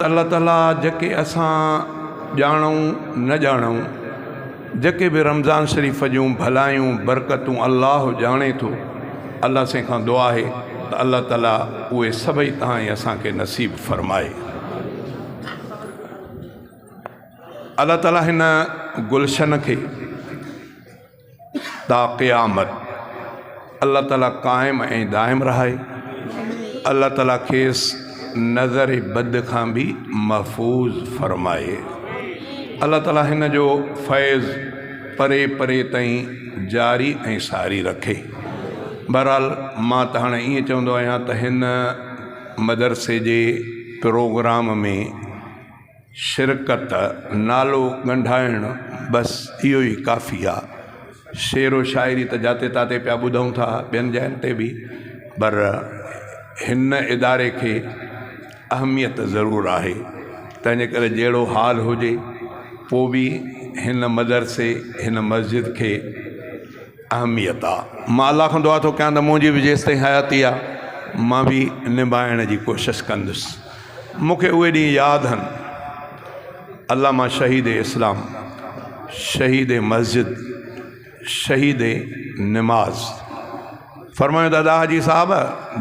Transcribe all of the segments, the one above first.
الله تعالي جيڪي اسان ڄاڻون نه ڄاڻون جيڪي به رمضان شريف جون ڀلايون برڪتون الله ڄاڻي ٿو الله سائين کان دعا آهي ته الله تعالي اهي سڀئي تهان ۽ اسان کي نصيب فرمائي. الله تعالي هن گلشن کي تا قيامت الله تعالي قائم ۽ دائم رهائي الله تعالي کيس نظر بد کان به محفوظ فرمائي الله تعالي هن جو فيض پري پري تائين جاري ۽ ساري رکي بهرحال مان ته هاڻي ائين چوندو آهيان ته هن مدرسي جي پروگرام ۾ شرڪت، نالو ڳنڍائڻ بس اهو ئي ڪافي آ. شعر و شاعري ته جاتي تاتي پيا ٻڌون ٿا ٻين جاين تي به پر هن اداري کي اهميت ضرور آهي تنهنجي ڪري جهڙو حال هجي پوء به هن مدرسي هن مسجد کي اهميت آ. مان الله کان دعا ٿو ڪيان ته منهنجي به جيستائين حياتي آ مان به نڀائڻ جي ڪوشش ڪندس. مون کي اهي ڏينهن ياد هن علامه شهيد اسلام، شهيد مسجد، شهيد نماز فرمايو ته ادا حاجي صاحب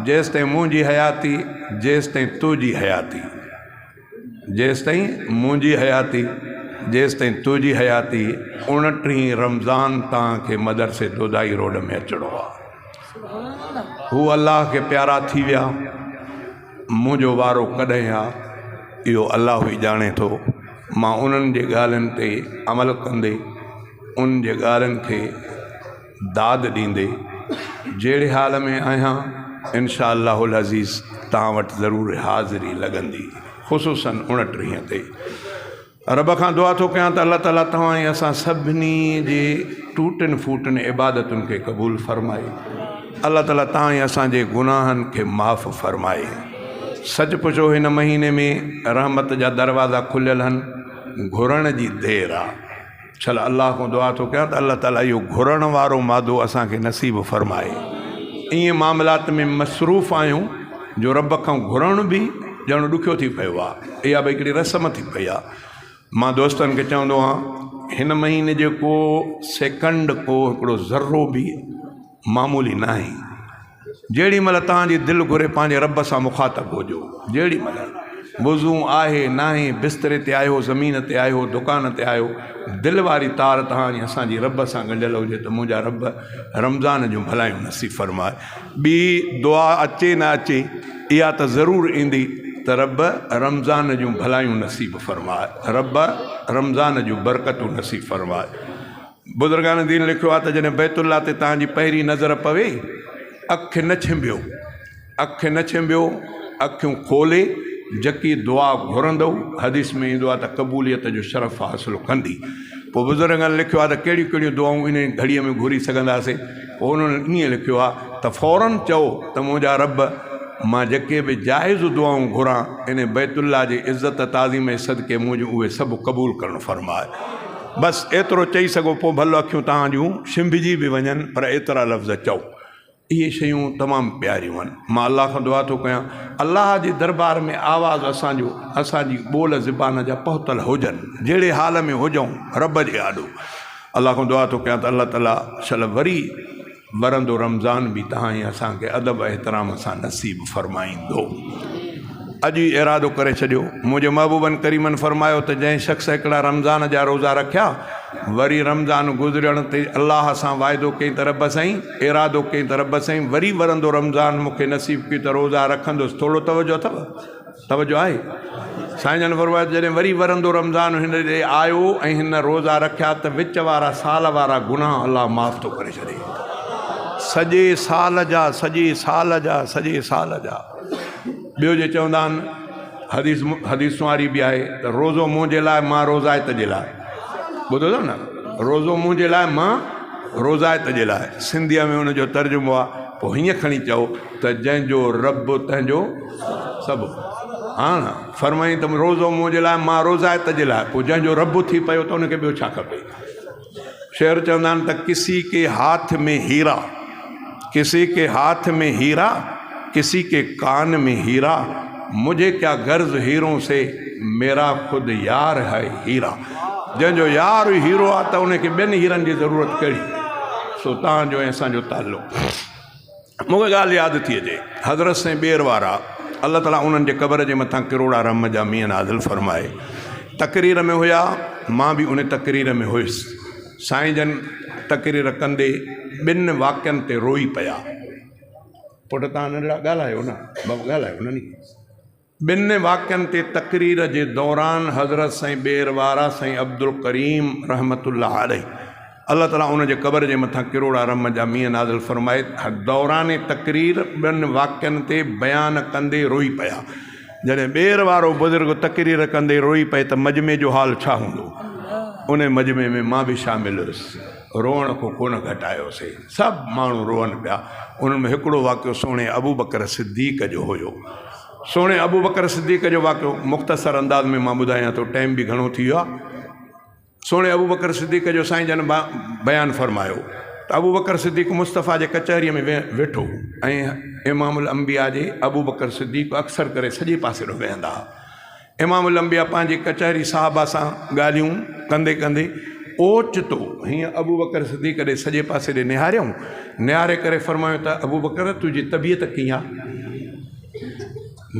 جيستائين منهنجي حياتي جيستائين تنهنجي حياتي جيستائين منهنجي حياتي جيستائين تنهنجي حياتي اڻٽيهين رمضان توهان کي مدرسي دودائي روڊ ۾ اچڻو آهي. هو الله کي پيارا ٿي ويا. منهنجو وارو ڪڏهن آ اهو الله ئي ڄاڻي ٿو. مان انهن جي ڳالهين تي عمل ڪندي انهن جي ڳالهين کي داد ڏيندي جهڙي حال ۾ آهيان انشاء الله العزيز توهان وٽ ضرور حاضري لڳندي خصوصا اڻٽيهين تي. رب کان دعا ٿو ڪيان ته الله تعالي توهان ۽ اسان سڀني جي ٽوٽن ڦوٽن عبادتن کي قبول فرمائي. الله تعالي توهان ۽ اسان جي گناهن کي معاف فرمائي. سچ پڇو هن مهيني ۾ رحمت جا دروازا کليل هن، گهرڻ جي دير آ. شل الله کان دعا ٿو ڪيان ته الله تعالي اهو گهرڻ وارو مادو اسان کي نصيب فرمائي. ائين معاملات ۾ مصروف آهيون جو رب کان گهرڻ به ڄڻ ڏکيو ٿي پيو آ. اها به هڪڙي رسم ٿي پئي آ. مان دوستن کي چوندو آهيان هن مهيني جو ڪو سيڪنڊ ڪو هڪڙو ذرو به معمولي ناهي. جهڙي مهل توهان جي دل گهري پنهنجي رب سان مخاطب هجو. جهڙي مهل وضو آهي ناهي، بستري تي آهيو، زمين تي آهيو، دڪان تي آهيو، دل واري تار توهان جي اسان جي رب سان ڳنڍيل هجي ته منهنجا رب رمضان جون ڀلايون نصيب فرماء. ٻي دعا اچي نه اچي اها ته ضرور ايندي ته رب رمضان جون ڀلايون نصيب فرماء، رب رمضان جون برڪتون نصيب فرماء. بزرگان دين لکيو آهي ته جڏهن بيت الله تي توهان جي پهرين نظر پوي، اک نه ڇنڀيو، اک نه ڇنڀيو، اکيون کولي جڪي دعا گهرندؤ، حديث ۾ ايندو آهي ته قبوليت جو شرف حاصل ڪندي. پوء بزرگن لکيو آهي ته ڪهڙيون ڪهڙيون دعائون انهي گهڙيء ۾ گهري سگهنداسين؟ پوء انهن ائين لکيو آهي ته فوراً چئو ته منهنجا رب! مان جيڪي به جائز دعائون گهران، انهي بيت الله جي عزت تعظيم جي صدقي منهنجون اهي سڀ قبول ڪرڻ فرماء. بس ايترو چئي سگهو پوء ڀل اکيون توهان جون ڇنڀجي به وڃن پر ايترا لفظ چئو. اهي شيون تمام پياريون آهن. مان الله کان دعا ٿو ڪيان الله جي دربار ۾ آواز اسان جو اسان جي ٻول زبان جا پهتل هجن جهڙي حال ۾ هجون رب جي آڏو الله کان دعا ٿو ڪيان ته الله تعالي شل وري ورندو رمضان به توهان ۽ اسان کي ادب احترام سان نصيب فرمائيندو. اڄ ئي ارادو ڪري ڇڏيو. منهنجي محبوبن ڪريمن فرمايو ته جنهن شخص هڪڙا رمضان جا روزا رکيا، وري رمضان گذرڻ تي الله سان واعدو ڪيائين ته رب سائين! ارادو ڪيائين ته رب سائين! وري ورندو رمضان مون کي نصيب ڪيو ته روزا رکندس. ٿورو توجه اٿو؟ توجه آهي؟ سائين جن فرمايو ته جڏهن وري ورندو رمضان هن ڏي آيو ۽ هن روزا رکيا ته وچ وارا سال وارا گناهه الله معاف ٿو ڪري ڇڏي. سڄي سال جا، سڄي سال جا، سڄي سال جا. ٻيو جي چوندا آهن حديث حديث واري به آهي ته روزو منهنجي لاء مان روزائت جي لاء ٻڌو اٿو نه روزو منهنجي لاء مان روزائت جي لاء سنڌيء ۾ ان جو ترجمو آهي پوء هيئن کڻي چئو ته جنهن جو رب تنهن جو سڀ ها نه فرمائين ته روزو منهنجي لاء مان روزائت جي لاء پوء جنهن جو رب ٿي پيو ته ان کي ٻيو ڇا کپي شعر چوندا آهن ته ڪسي ڪي هاٿ ۾ هيرا، ڪسي ڪي هاٿ ۾ هيرا، ڪسي ڪي ڪان ۾ هيرا، مجهي ڪيا غرض هيرون سي ميرا خود يار هي هيرا. جنهن جو يار ئي هيرو آ ته ان کي ٻين هيرن جي ضرورت ڪهڙي؟ سو توهان جو ۽ اسان جو تعلق. مون کي ڳالهه ياد ٿي اچي، حضرت سائين ٻير وارا، الله تعاليٰ انهن جي قبر جي مٿان ڪروڙا رحم جا مينهن نازل فرمائي، تقرير ۾ هيا، مان به ان تقرير ۾ هيس. سائين جن تقرير ڪندي ٻن واقعن تي روئي پيا. پٽ توهان ننڍڙا ڳالهايو نه، بابا ڳالهايو نه ني. ٻن واقعن تي تقرير جي دوران حضرت سائين ٻير وارا سائين عبدالڪريم رحمة الله عليه الله تعالي ان جي قبر جي مٿان ڪروڙا رحم جا مينهن نازل فرمائي دوران تقرير ٻن واقعن تي بيان ڪندي روئي پيا. جڏهن ٻير وارو بزرگ تقرير ڪندي روئي پئي ته مجمعي جو حال ڇا هوندو؟ ان مجمعي ۾ مان به شامل هيس. روئڻ کان ڪونه گهٽايوسين. سڀ ماڻهو روئن پيا. انهن ۾ هڪڙو واقعو سهڻي ابوبڪر صديق جو هيو. سهڻي ابوبڪر صديق جو واقعو مختصر انداز ۾ مان ٻڌايان ٿو، ٽائيم به گهڻو ٿي ويو آهي. سهڻي ابوبڪر صديق جو سائين جن بيان فرمايو ته ابوبڪر صديق مصطفيٰ جي ڪچهريء ۾ ويٺو ۽ امام الانبياء جي ابوبڪر صديق اڪثر ڪري سڄي پاسي ڏو ويهندا ها. امام الانبياء پنهنجي ڪچهري صحابه سان ڳالهيون ڪندي ڪندي اوچتو هيئن ابوبڪر صديق ڏي سڄي پاسي ڏي نهاريائون، نهاري ڪري فرمايو ته ابوبڪر تنهنجي طبيعت ڪيئن آ؟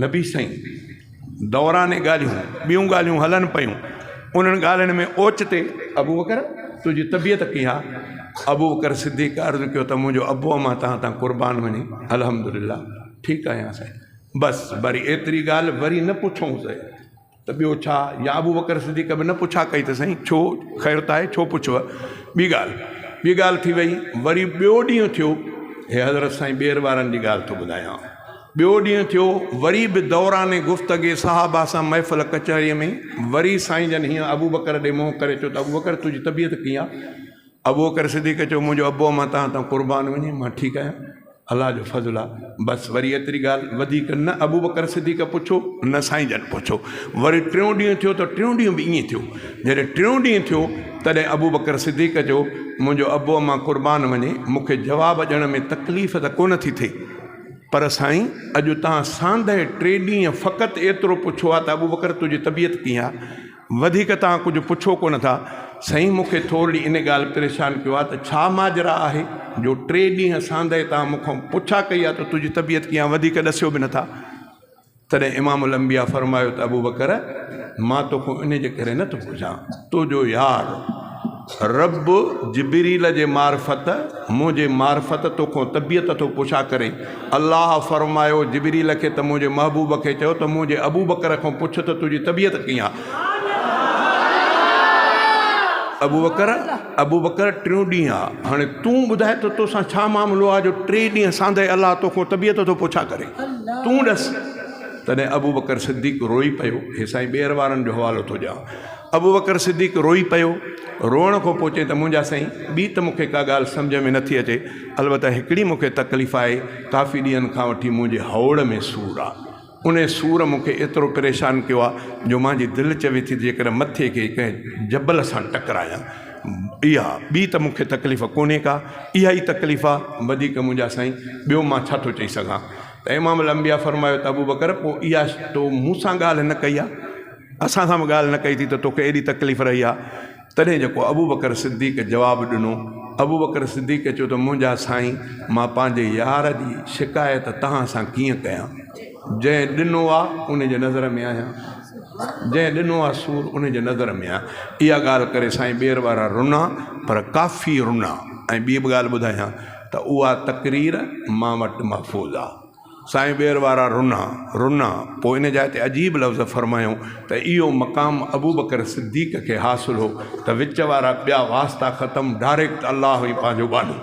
نبي سائين دوران ڳالهيون ٻيون ڳالهيون هلن پيون، انهن ڳالهين ۾ اوچتي ابوبڪر تنهنجي طبيعت ڪيئن آ؟ ابوبڪر صديق عرض ڪيو ته منهنجو ابو امان توهان تان قربان وڃي الحمدلله ٺيڪ آهيان سائين. بس وري ايتري ڳالهه وري نه پڇئونس ته ٻيو ڇا يا ابوبڪر صديق به نه پڇا ڪئي ته سائين ڇو خير ته آهي ڇو پڇيو ٻي ڳالهه ٻي ڳالهه ٿي وئي وري ٻيو ڏينهن ٿيو هي حضرت سائين ٻير وارن جي ڳالهه ٿو ٻڌايان ٻيو ڏينهن ٿيو وري به دوران گفتگي صحابه سان محفل ڪچهري ۾ وري سائين جن هيئن ابوبڪر ڏي منهن ڪري چيو ته ابوبڪر تنهنجي طبيعت ڪيئن آهي ابوبڪر صديق چيو، منهنجو ابو امان توهان تان قربان وڃي، مان ٺيڪ آهيان، الله جو فضل آ. بس وري ايتري ڳالهه، وڌيڪ نه ابوبڪر صديق پڇيو نه سائين جن پڇيو. وري ٽيون ڏينهن ٿيو ته ٽيون ڏينهن به ائين ٿيو. جڏهن ٽيون ڏينهن ٿيو تڏهن ابوبڪر صديق چيو، منهنجو ابو امان قربان وڃي، مون کي جواب ڏيڻ ۾ تڪليف ته ڪونه ٿي ٿئي، پر سائين اڄ توهان ساندهه ٽي ڏينهن فقط ايترو پڇيو آ ته ابوبڪر تنهنجي طبيعت ڪيئن آ؟ وڌيڪ توهان ڪجهه پڇو ڪونه ٿا. سائين مون کي ٿورڙي ان ڳالهه پريشان ڪيو آهي ته ڇا ماجرا آهي جو ٽي ڏينهن ساندهه توهان مون کان پڇا ڪئي آهي ته تنهنجي طبيعت ڪيئن آهي وڌيڪ ڏسيو به نٿا. تڏهن امام الانبياء فرمايو ته ابوبڪر مان توکان ان جي ڪري نٿو پڇان تنهنجو يار رب جبريل جي معرفت منهنجي معرفت توکان طبيعت ٿو پڇا ڪري. الله فرمايو جبريل کي ته منهنجي محبوب کي چئو ته منهنجي ابوبڪر کان پڇ ته تنهنجي طبيعت ڪيئن آ؟ ابوبڪر ابوبڪر ٽيون ڏينهن آ هاڻي تون ٻڌاء ته توسان ڇا معاملو آ جو ٽي ڏينهن ساندهه الله توکان طبيعت ٿو پڇا ڪري تون ڏس تڏهن ابوبڪر صديق روئي پيو هي سائين ٻير وارن جو حوالو ٿو ڏيان ابوبڪر صديق روئي پيو. روئڻ کان پوء چيائين ته منهنجا سائين، ٻي ته مون کي ڪا ڳالهه سمجهه ۾ نٿي اچي، البته هڪڙي مون کي تڪليف آهي، ڪافي ڏينهن کان وٺي منهنجي هوڙ ۾ سور آ. انهي سور مون کي ايترو پريشان ڪيو آ، جو مانجي دل چوي ٿي ته جيڪڏهن مٿي کي ڪنهن جبل سان ٽڪرايان. اها ٻي ته مون کي تڪليف ڪونهي ڪا، اها ئي تڪليف آ، وڌيڪ منهنجا سائين، ٻيو مان ڇا ٿو چئي سگهان؟ ته امام الانبياء فرمايو ته ابوبڪر، پوء اها تو مون سان ڳالهه نه ڪئي آ؟ اسان سان به ڳالهه نه ڪئي ٿي ته توکي ايڏي تڪليف رهي آ. تڏهن جيڪو ابوبڪر صديق جواب ڏنو. ابوبڪر صديق چيو ته منهنجا سائين مان پنهنجي يار جي شڪايت توهان سان ڪيئن ڪيان. جنهن ڏنو آ ان جي نظر ۾ آهيان. جنهن ڏنو آ سور ان جي نظر ۾ آهيان. اها ڳالهه ڪري سائين ٻير وارا رنا پر ڪافي رنا ۽ ٻي به ڳالهه ٻڌايان ته اها تقرير مان وٽ محفوظ آ. سائين ٻير وارا رنا، رنا، پوء ان جاء تي عجيب لفظ فرمايائون ته اهو مقام ابوبڪر صديق کي حاصل هو ته وچ وارا ٻيا واسطا ختم ڊائريڪٽ الله ئي پنهنجو ٻانهو.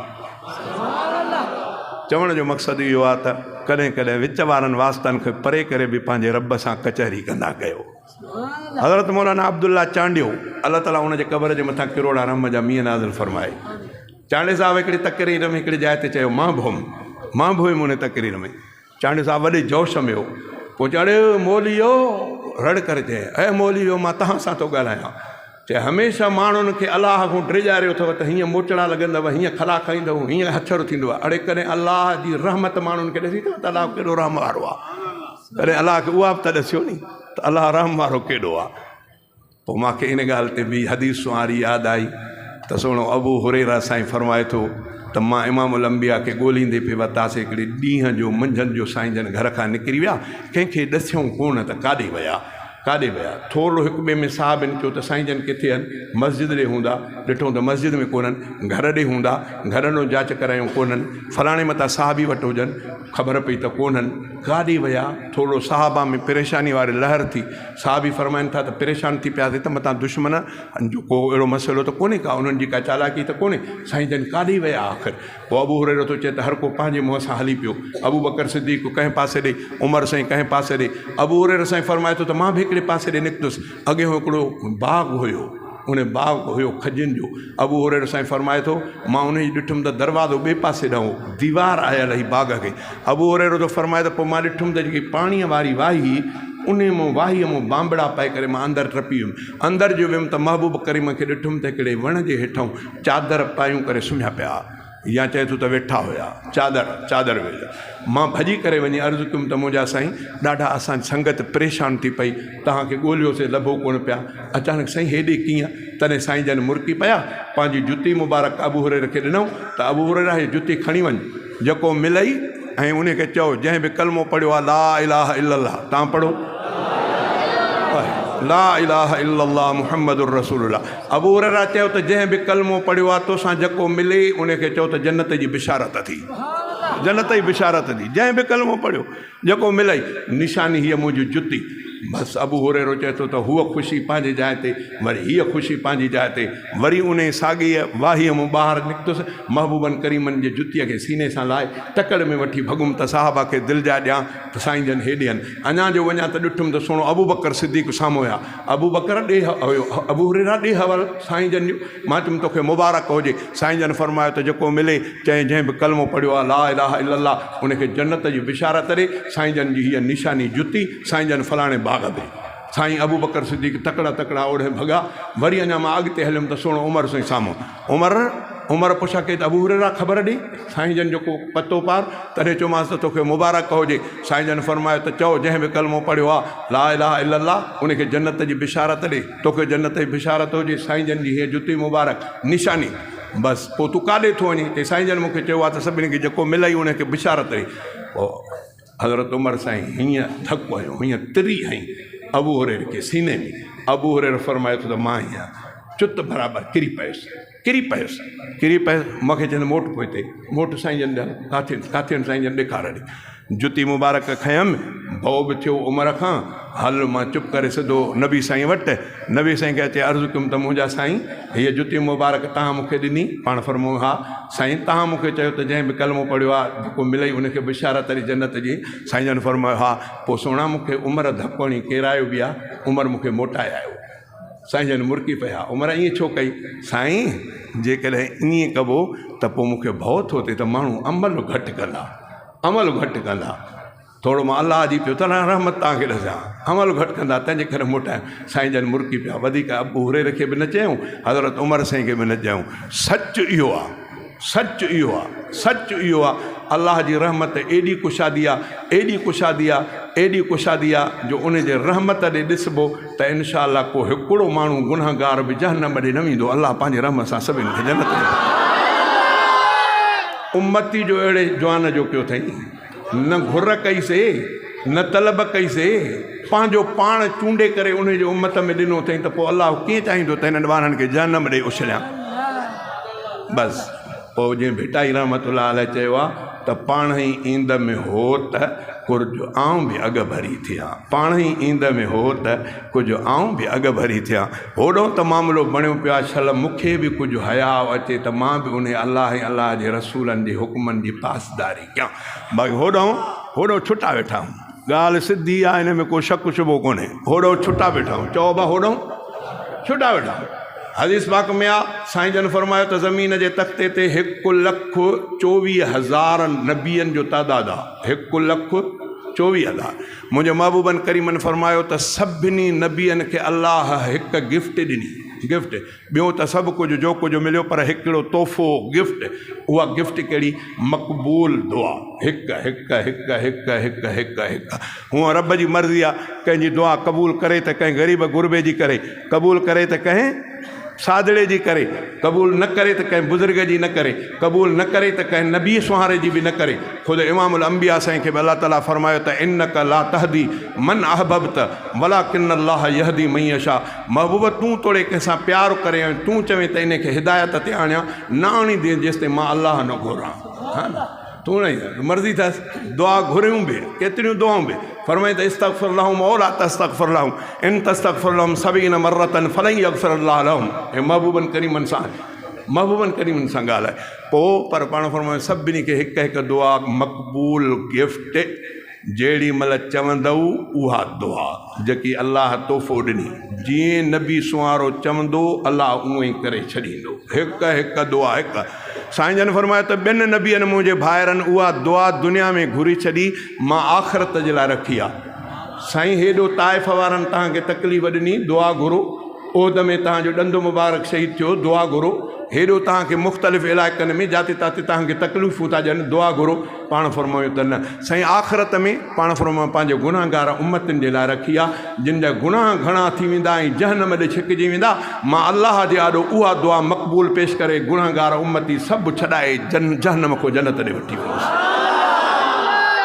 چوڻ جو مقصد اهو آهي ته ڪڏهن ڪڏهن وچ وارن واسطن کي پري ڪري به پنهنجي رب سان ڪچهري ڪندا ڪيو. حضرت مولانا عبدالله چانڊيو الله تعالي ان جي قبر جي مٿان ڪروڙا رحم جا مينهن نازل فرمائي. چانڊيو صاحب هڪڙي تقرير ۾ هڪڙي جاء تي چيو مان به هئم، مان به هيم ان تقرير ۾. چانڊيو صاحب وڏي جوش ۾ هو. پوء چيو اڙي مولويو! رڙ ڪري چيائين اي مولويو مان توهان سان ٿو ڳالهايان. چي هميشه ماڻهن کي الله کان ڊيڄاريو اٿو ته هيئن موچڙا لڳندؤ، هيئن کلا کائيندؤ، هيئن حشر ٿيندو. اڙي ڪڏهن الله جي رحمت ماڻهن کي ڏسي اٿو ته الله ڪيڏو رحم وارو آهي. تڏهن الله کي اها به ته ڏسيو ني ته الله رحم وارو ڪيڏو آ. پوء مان کي ان ڳالهه تي به حديث واري ياد آئي ته سهڻو ابو هريره سائين فرمائي ٿو ته مان امام الانبياء کي ڳوليندي پئي وتاسين هڪڙي ڏينهن جو منجهند جو سائين جن گهر کان نڪري ويا ڪنهن کي ڏسيائون ڪونه ته ڪاڏي ويا ڪاڏي ويا ٿورڙو هڪ ٻئي ۾ صحابين چيو ته سائين جن ڪٿي آهن مسجد ڏي هوندا ڏٺو ته مسجد ۾ ڪونهن گهر ڏي هوندا گهرن ڏو جاچ ڪرايون ڪونهن فلاڻي متان صحابي وٽ هجن خبر پئي ته ڪونهن ڪاڏي ويا ٿورڙو صحابه ۾ پريشاني واري لهر ٿي صحابي فرمائن ٿا ته پريشان ٿي پياسين ته متان دشمن جو ڪو اهڙو مسئلو ته ڪونهي ڪا انهن جي ڪا چالاڪي ته ڪونهي سائين جن ڪاڏي ويا آخر پوء ابو هريره ٿو چئي ته هر ڪو پنهنجي منهن سان هلي پيو ابوبڪر صديق ڪنهن پاسي ڏي عمر سائين ڪنهن پاسي ڏي ابو هريره سائين فرمائي ٿو ته مان به هڪڙي پاسي ڏي نڪتس اڳيون هڪڙو باغ هيو ان باغ هيو کجين جو. ابو هريره سائين فرمائي ٿو، مان انهي ڏٺم ته دروازو ٻئي پاسي ڏانهن هو، ديوار آيل هئي باغ کي. ابو هريره ٿو فرمائي ته پوء مان ڏٺم ته جيڪي پاڻيء واري واهي هئي، انهي مون واهيء مون بانبڙا پائي ڪري مان اندر ٽپي ويم. اندر جو ويم ته محبوب ڪريم کي ڏٺم ته هڪڙي وڻ جي هيٺئون چادر پايون ڪري سمهيا پيا ها. يا چئي ٿو ته ويٺا هيا، چادر، چادر ويڙهيل. مان ڀڄي ڪري وڃي عرض ڪيم ته منهنجا سائين، ڏاڍا اسان جي سنگت پريشان ٿي پئي، توهان کي ڳولهيوسين لڀو ڪونه پيا، اچانڪ سائين هيڏي ڪيئن؟ تڏهن سائين جن مرڪي پيا، پنهنجي جتي مبارڪ ابو هريره کي ڏنائون ته ابو هريره هيء جتي کڻي وڃ، جيڪو ملئي ۽ انهي کي چئو جنهن به ڪلمو پڙهيو آهي لا اله الا الله تان پڙهو لا اله الا الله محمد رسول الله ابو هريره چيو ته جنهن به ڪلمو پڙهيو آهي توسان جيڪو ملي انهي کي چئو ته جنت جي بشارت ٿي جنت جي بشارت ٿي جنهن به ڪلمو پڙهيو جيڪو ملئي، نشاني هيء منهنجي جتي. بس ابو هريرو چئي ٿو ته هوء خوشي پنهنجي جاء تي، وري هيء خوشي پنهنجي جاء تي. وري انهيء ساڳيء واهيء مون ٻاهر نڪتس، محبوبن ڪريمن جي جتيء کي سيني سان لائي، تڪڙ ۾ وٺي ڀڳم ته صحابه کي دلجاء ڏيان ته سائين جن هيڏي هن. اڃا جو وڃان ته ڏٺم ته سهڻو ابوبڪر صديق سامهون هيا. ابوبڪر ڏي هيو، ابو هريره ڏي حوال سائين جن جو. مان چيم توکي مبارڪ هجي. سائين جن فرمايو ته جيڪو ملي، چئين جنهن به ڪلمو پڙهيو آهي لا اله الا الله ان کي جنت جي بشارت ڏي. سائين جن جي هيء نشاني جتي، سائين جن فلاڻي باغ ۾. سائين ابوبڪر صديق تڪڙا تڪڙا اوڏهين ڀڳا. وري اڃا مان اڳتي هليم ته سهڻو عمر سائين سامهون. عمر! عمر پڇا ڪئي ته ابو هريره خبر ڏي، سائين جن جو ڪو پتو پار؟ تڏهن چيومانس ته توکي مبارڪ هجي. سائين جن فرمايو ته چئو جنهن به ڪلمو پڙهيو آهي لا اله الا الله ان کي جنت جي بشارت ڏي. توکي جنت جي بشارت هجي، سائين جن جي هيء جتي مبارڪ، نشاني، بس، پوء تون ڪاڏي ٿو وڃين؟ چي، سائين جن مون کي چيو آهي ته سڀني کي جيڪو ملئي ان کي بشارت ڏي. پوء حضرت عمر سائين هيئن ڌڪ هنيو، هيئن تري هنئي ابو هريره کي سيني ۾. ابو هريره فرمائي ٿو ته مان هيئن چت برابر ڪري پيس، ڪري پيس، ڪري پيس، مون کي چين موٽ پوئتي، موٽ سائين جن ڏانهن، ڪاٿي، ڪاٿي آهن سائين جن ڏيکار ڏي. جتي مبارڪ کنيم، ڀؤ به ٿيو عمر کان، هل مان چپ ڪري سڌو نبي سائين وٽ، نبي سائين کي اچي عرض ڪيم ته منهنجا سائين هيء جتي مبارڪ توهان مون کي ڏني، پاڻ فرمايو ها سائين توهان مون کي چيو ته جنهن به ڪلمو پڙهيو آهي جيڪو ملئي ان کي بشارت ڏي جنت جي، سائين جن فرمايو ها پوء سهڻا مون کي عمر ڌڪ هڻي ڪيرايو به آهي، عمر مون کي موٽائي آيو. سائين جن مرڪي پيا، عمر ائين ڇو ڪئي؟ سائين جيڪڏهن ائين ڪبو ته پوء مون کي ڀؤ ٿو ٿئي ته ماڻهو عمل گهٽ ڪندا. عمل گهٽ ڪندا. ٿورو مان الله جي پيو ته رحمت توهان کي ڏسان. عمل گهٽ ڪندا تنهن جي ڪري موٽايم. سائين جن مرڪي پيا. وڌيڪ ابو هريره کي به نه چيائون، حضرت عمر سائين کي به نه چيائون. سچ اهو آ، سچ اهو آ، سچ اهو آ، الله جي رحمت ايڏي ڪشادي آ، ايڏي ڪشادي آ، ايڏي ڪشادي آ جو ان جي رحمت ڏي ڏسبو ته انشاء الله ڪو هڪڙو ماڻهو گنهگار به جهنم ڏي نه ويندو الله پنهنجي رحم سان سڀني کي جنت ۾ امتي جو اهڙي جوان جو ڪيو اٿئي نه گهر ڪئي سي نه طلب ڪئي سي پنهنجو پاڻ چونڊي ڪري انهي جي امت ۾ ڏنو اٿئي ته پوء الله ڪيئن چاهيندو ته هنن ٻانهن کي جهنم ڏي اڇليان بس پوء جيئن ڀٽائي رحمت الله عليه چيو آ ته پاڻهئي ايند ۾ هو ته ڪجهه آئون به اڳ ڀري ٿيان. پاڻهئي ايند ۾ هو ته ڪجهه آئون به اڳ ڀري ٿيان. هوڏهون ته معاملو بڻيو پيو آ، شل مون کي به ڪجهه حياء اچي ته مان به انهي الله ۽ الله جي رسولن جي حڪمن جي پاسداري ڪيان. باقي هوڏهون هوڏهون ڇٽا ويٺا آهيون. ڳالهه سڌي آ، ان ۾ ڪو شڪ شبهو ڪونهي. هوڏهون ڇٽا ويٺا آهيون. چئو ابا هوڏهون ڇٽا ويٺا آهيون. حديث پاڪ ۾ آ، سائين جن فرمايو ته زمين جي تختي تي هڪ لک 24 هزار نبين جو تعداد آ، 1,24,000. منهنجي محبوبن ڪريمن فرمايو ته سڀني نبين کي الله هڪ گفٽ ڏني. گفٽ. ٻيو ته سڀ ڪجهه جو ڪجهه مليو پر هڪڙو تحفو، گفٽ. اها گفٽ ڪهڙي؟ مقبول دعا. هڪ هڪ هڪ هڪ هڪ هڪ هڪ. هونء رب جي مرضي آ، ڪنهن جي دعا قبول ڪري ته ڪنهن غريب غربي جي ڪري، قبول ڪري ته ڪنهن. سادڙي جي ڪري، قبول نه ڪري ته ڪنهن بزرگ جي نه ڪري، قبول نه ڪري ته ڪنهن نبي سهاري جي به نه ڪري. خود امام الانبياء سائين کي به الله تعاليٰ فرمايو ته انک لا تهدي من احببت ولڪن الله يهدي من يشاء محبوب تون توڙي ڪنهن سان پيار ڪرين ۽ تون چوين ته انهي کي هدايت تي آڻيان، نه آڻيندين جيستائين مان الله نه گهران. ها نه. تون نه مرضي اٿس دعا گهريون به ڪيتريون دعائون به فرمائي ته استغفر لهم او لا تستغفر لهم ان تستغفر لهم سبعين مره فلن يغفر الله لهم هي محبوبن ڪريمن سان محبوبن ڪريمن سان ڳالهه آهي پوء پر پاڻ فرمايو سڀني کي هڪ هڪ دعا مقبول گفٽ جهڙي مهل چوندؤ اها دعا جيڪي الله تحفو ڏني، جيئن نبي سنوارو چوندو الله اونئن ئي ڪري ڇڏيندو. هڪ هڪ دعا هڪ. سائين جن فرمايو ته ٻين نبين منهنجي ڀائرن اها دعا دنيا ۾ گهري ڇڏي، مان آخرت جي لاء رکي آ. سائين هيڏو طائف وارن توهان کي تڪليف ڏني، دعا گهرو. احد ۾ توهان جو ڏند مبارڪ شهيد ٿيو، دعا گهرو. هيڏو توهان کي مختلف علائقن ۾ جاتي تاتي توهان کي تڪليفون ٿا ڏين، دعا گهرو. پاڻ فرمايو ته نه سائين آخرت ۾ پاڻ فرمايو پنهنجي گنهگار امتين جي لاء رکي آ جن جا گناهه گهڻا ٿي ويندا ۽ جهنم ڏي ڇڪجي ويندا مان الله جي آڏو اها دعا مقبول پيش ڪري گنهگار امتي سڀ ڇڏائي جهنم کان جنت ڏي وٺي ويندس.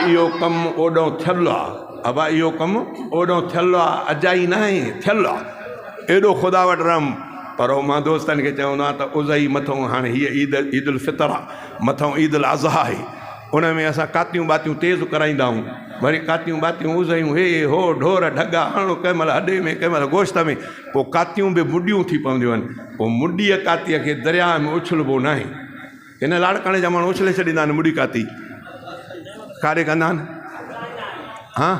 اهو ڪم اوڏهون ٿيل آ ابا اهو ڪم اوڏهون ٿيل آ اجائي ناهي ٿيل آ ايڏو خدا وٽ رحم پر مان دوستن کي چوندو آهيان ته اضحي مٿئون هاڻي هيء عيد عيد الفطر آ مٿئون عيد الاضحيٰ آهي، ان ۾ اسان ڪاتيون ٻاتيون تيز ڪرائيندا آهيون، وري ڪاتيون ٻاتيون اضحيون هي هو ڍور ڍڳا هڻ ڪنهن مهل هڏي ۾ ڪنهن مهل گوشت ۾ پوء ڪاتيون به مڏيون ٿي پونديون آهن، پوء مڏيء ڪاتيء کي درياهه ۾ اڇلبو ناهي. هن لاڙڪاڻي جا ماڻهو اڇلي ڇڏيندا آهن مڏي ڪاتي. ڪاڏي ڪندا آهن؟ ها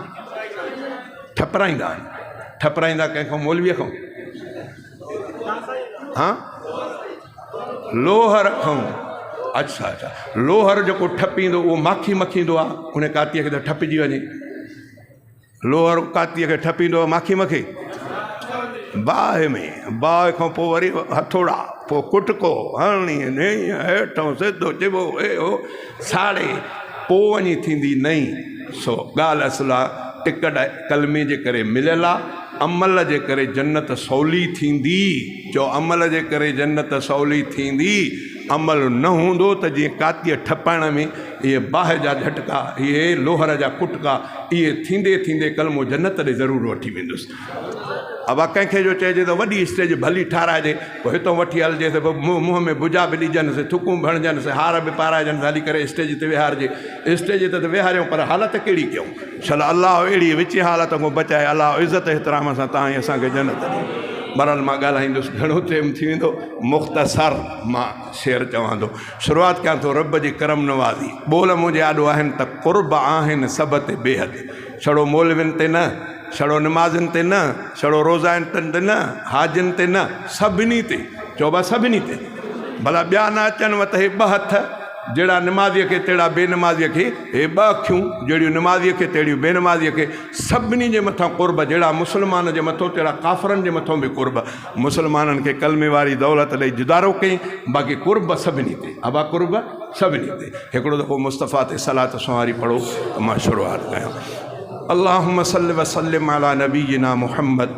ٺپرائيندا آهن. ٺپرائيندا ڪنهن کان؟ مولويء کان؟ ها لوهر کئون اڇا اڇا لوهر جيڪو ٺپيندو اهو ماکي مکيندو آ ان ڪاتيء کي ته ٺپجي وڃي لوهر ڪاتيء کي ٺپيندو آ ماکي مکي باهه ۾ باهه کان پوء وري هٿوڙا پوء ڪٽڪو هڻي هيٺ سڌو چبو هي هو ساڙي پوء وڃي ٿيندي نئين سو ڳالهه اصل آ ٽڪٽ ڪلمي جي ڪري مليل آ عمل جي ڪري جنت سولي ٿيندي. چئو عمل جي ڪري جنت سولي ٿيندي. عمل نه هوندو ته جيئن ڪاتيء ٺپائڻ ۾ اهي باهه جا جهٽڪا، اهي لوهر جا ڪٽڪا، اهي ٿيندي ٿيندي ڪلمو جنت ڏي ضرور وٺي ويندس. ابا ڪنهن کي جو چئجي ته وڏي اسٽيج ڀلي ٺاهرائجي، پوء هتون وٺي هلجيس، پوء منهن ۾ بجا به ڏجنس، ٿڪون به هڻجنس، هار به پارائجنس، هلي ڪري اسٽيج تي ويهارجي. اسٽيج تي ته ويهاريون پر حالت ڪهڙي ڪيون؟ شل الله اهڙي وچين حالت کان بچائي الله عزت احترام سان توهان ۽ اسان کي جنت ڏي. بھرحال مان ڳالهائيندس گهڻو ٽيم ٿي ويندو مختصر مان شعر چوان ٿو شروعات ڪيان ٿو رب جي ڪرم نوازي ٻول منهنجي آڏو آهن ته قرب آهن سڀ تي بيحد ڇڙو مولوين تي نه ڇڙو نمازين تي نه ڇڙو روزائتن تي نه حاجين تي نه سڀني تي چئبو آهي سڀني تي ڀلا ٻيا نه اچن وت هي ٻه هٿ جهڙا نمازيء کي تهڙا بي نمازيء کي، هي ٻه اکيون، جهڙيون نمازيء کي تهڙيون بي نمازيء کي، سڀني جي مٿان قرب، جهڙا مسلمان جي مٿو تهڙا ڪافرن جي مٿو به قرب، مسلمانن کي ڪلمي واري دولت ڏئي جدارو ڪيائين، باقي قرب سڀني تي، ابا قرب سڀني تي. هڪڙو دفعو مصطفيٰ تي صلات سنواري پڙهو ته مان شروعات ڪيان. اللهم صل وسلم علي نبينا محمد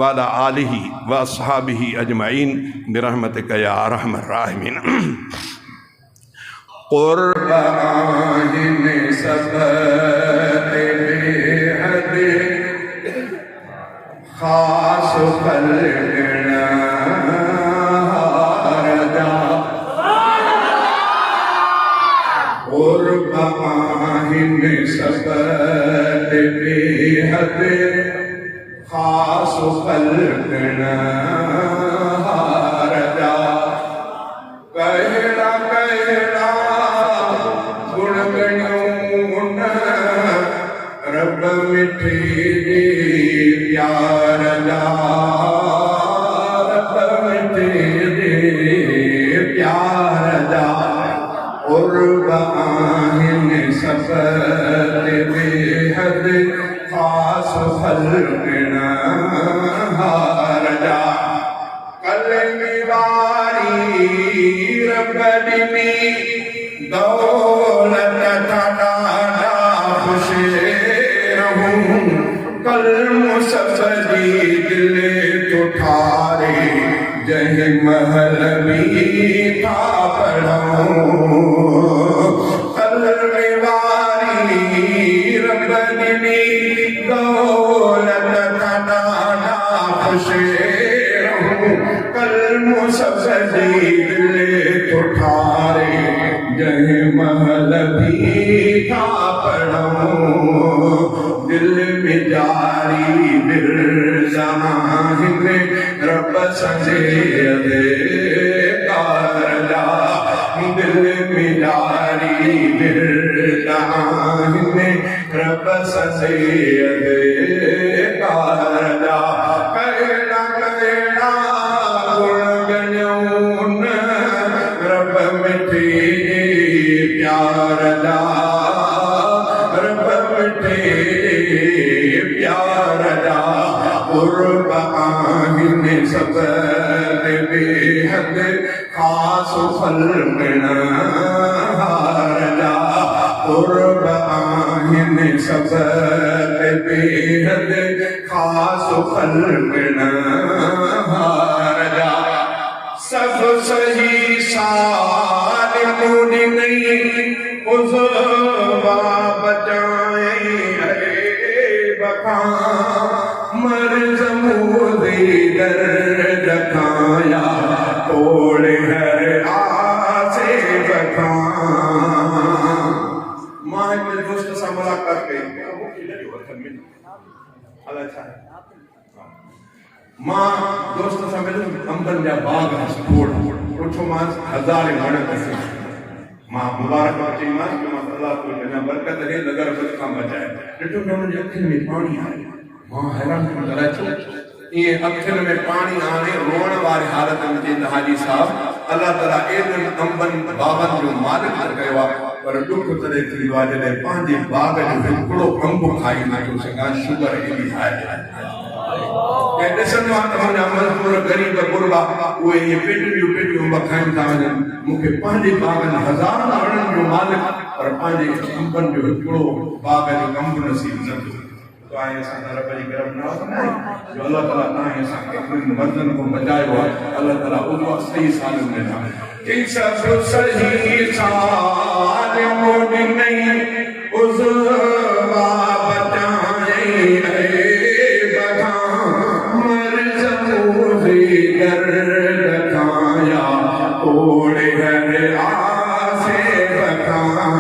وعلي آله واصحابه اجمعين برحمتک يا ارحم الراحمين. قرب آهن سڀ تي بيحد خاص خلقڻهار جا قرب آهن سڀ تي بيحد خاص خلقڻهار جا ڪهڙا ڪهڙا گڻ ڳڻيون ان رب مٺي جي پيار جا رب مٺي جي پيار جا قرب آهن سڀ تي بيحد خاص خلقڻهار جا. ڪلمو سڀ جي دل ٿو ٺاري، جنهن مهل به ٿا پڙهون. ڪلمي واري رب ڏني دولت کان ڏاڍا خوش رهون. ڪلمو سڀ جي دل ٿو ٺاري، جنهن مهل به ٿا پڙهون. دل ۾ جاري ورد آهن رب سندي اذڪار جا، دل ۾ جاري ورد آهن رب سندي اذڪار جا. ڪهڙا ڪهڙا گڻ ڳڻيون رب مٺي پيار جا، رب مٺي پيار جا. قرب آهن سڀ تي بيحد خاص خلقڻهار جا، قرب آهن سڀ تي بيحد خاص خلقڻهار جا. سڀ صحيح سالم ڏنئي، عضوا بچائي عيب کان، مرض موذي درد کان يا توڙي هر آسيب کان. مان هڪ دوست سان ملاقات ڪئي، مون کي نه ڏيو هٿ ۾، الائي ڇا آهي. مان دوست سان مليس، انبن جا باغ هئس کوڙ، پڇيومانس هزارين وڻ اٿس. مان مبارڪباد چئيمانس، چيومانس الله توکي اڃا برڪت ڏي، نظر بد کان بچائي. ڏٺم ته هن جي اکين ۾ پاڻي آيو. مان حيران ٿيم ته الائي ڇو؟ ائين اکين ۾ پاڻي آڻي روئڻ واري حالت ۾ چيائين ته حاجي صاحب الله تعاليٰ ايڏن انبن باغن جو مالڪ ته ڪيو آهي پر ڏک تڏهن ٿيندو آهي جڏهن پنهنجي باغ جو هڪڙو انب کائي نه ٿو سگهان، شگر ايڏي هاء آهي. ۽ ڏسندو آهيان ته منهنجا مزدور غريب غربا اهي ائين پيٽين جون پيٽيون انب کائين ٿا وڃن، مون کي پنهنجي باغن هزارن وڻن جو مالڪ پر پنهنجي انبن جو هڪڙو باغ جو انب نصيب نه ٿيو. توهان ۽ اسان تان رب جي ڪرم ناز ناهي جو الله تعالي توهان ۽ اسان کي انهن مرضن کان بچايو آهي. الله تعالي عضوا صحيح سالم ڏنا. چي سڀ صحيح سالم ڏنئي، عضوا بچائين عيب کان، مرض موذي درد کان يا توڙي هر آسيب کان.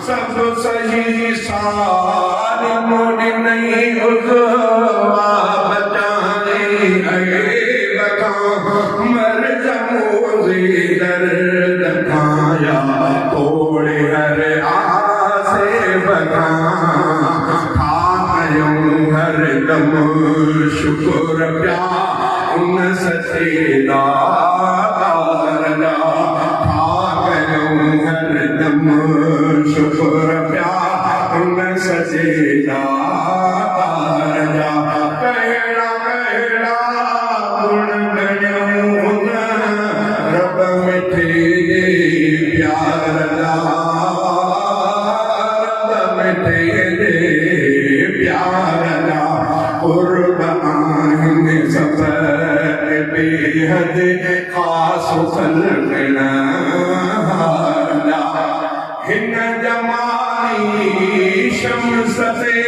سڀ صحيح سالم ڏنئي، عضوا بچائين عيب کان، مرض موذي درد کان يا توڙي هر آسيب کان. ٿا ڪيون هر دم شڪر پيا ان سچي داتار جا، ٿا ڪيون هر دم شڪر پيا ان سچي داتار جا. ڪهڙا ڪهڙا گڻ ڳڻيون ان رب مٺي پيار جا، رب مٺي پيار جا. قرب آهن سڀ بيحد خاص خلقڻهار جا. هن جمالي شمس تي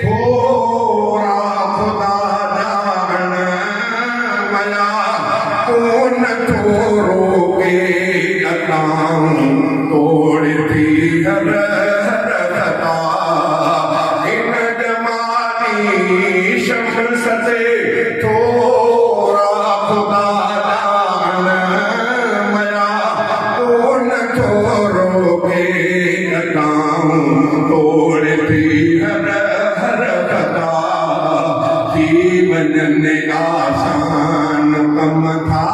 ٿورا خدا جا اڻ ميا، ڪونه ٿو روڪي عطائون توڙي ٿي هر هر خطا. هن جمالي شمس تي ٿورا خدا جا اڻ ميا، ڪونه ٿو روڪي عطائون توڙي ٿي هر هر خطا. ٿي وڃن آسان ڪم ٿا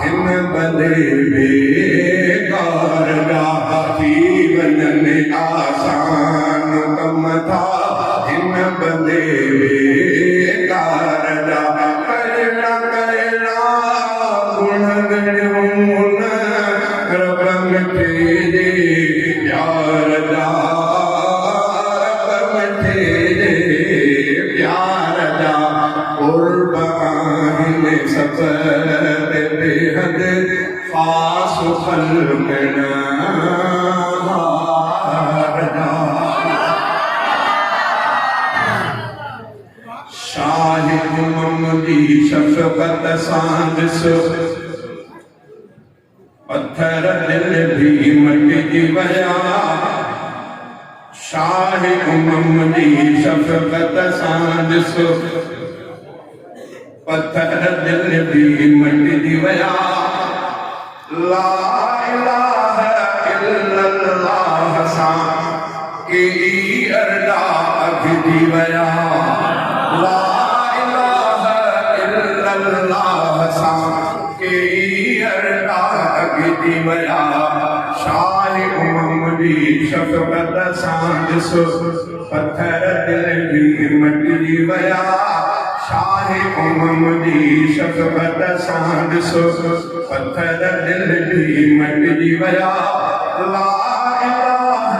هن بندي بيڪار جا، ٿي وڃن آسان ڪم ٿا هن بندي بيڪار جا. ڪهڙا ڪهڙا گڻ ڳڻيون رب مٺي جي پيار جا، رب مٺي جي قرب آهن سڀ تي بيحد خاص خلقڻهار جا. شاهه امم جي شفقت سان ڏس. پٿر دل ڀي مٽجي ويا. شاهه امم جي شفقت سان ڏس. پٿر دل ڀي مٽجي ويا. لا اله الا الله سان ڪيئي ارڏا اگهجي ويا. لا اله الا الله سان ڪيئي ارڏا اگهجي ويا. شاهه امم جي شفقت سان ڏس، پٿر دل به مٽجي ويا. شاهه امم جي شفقت سان ڏس، پٿر دل به مٽجي ويا. لا اله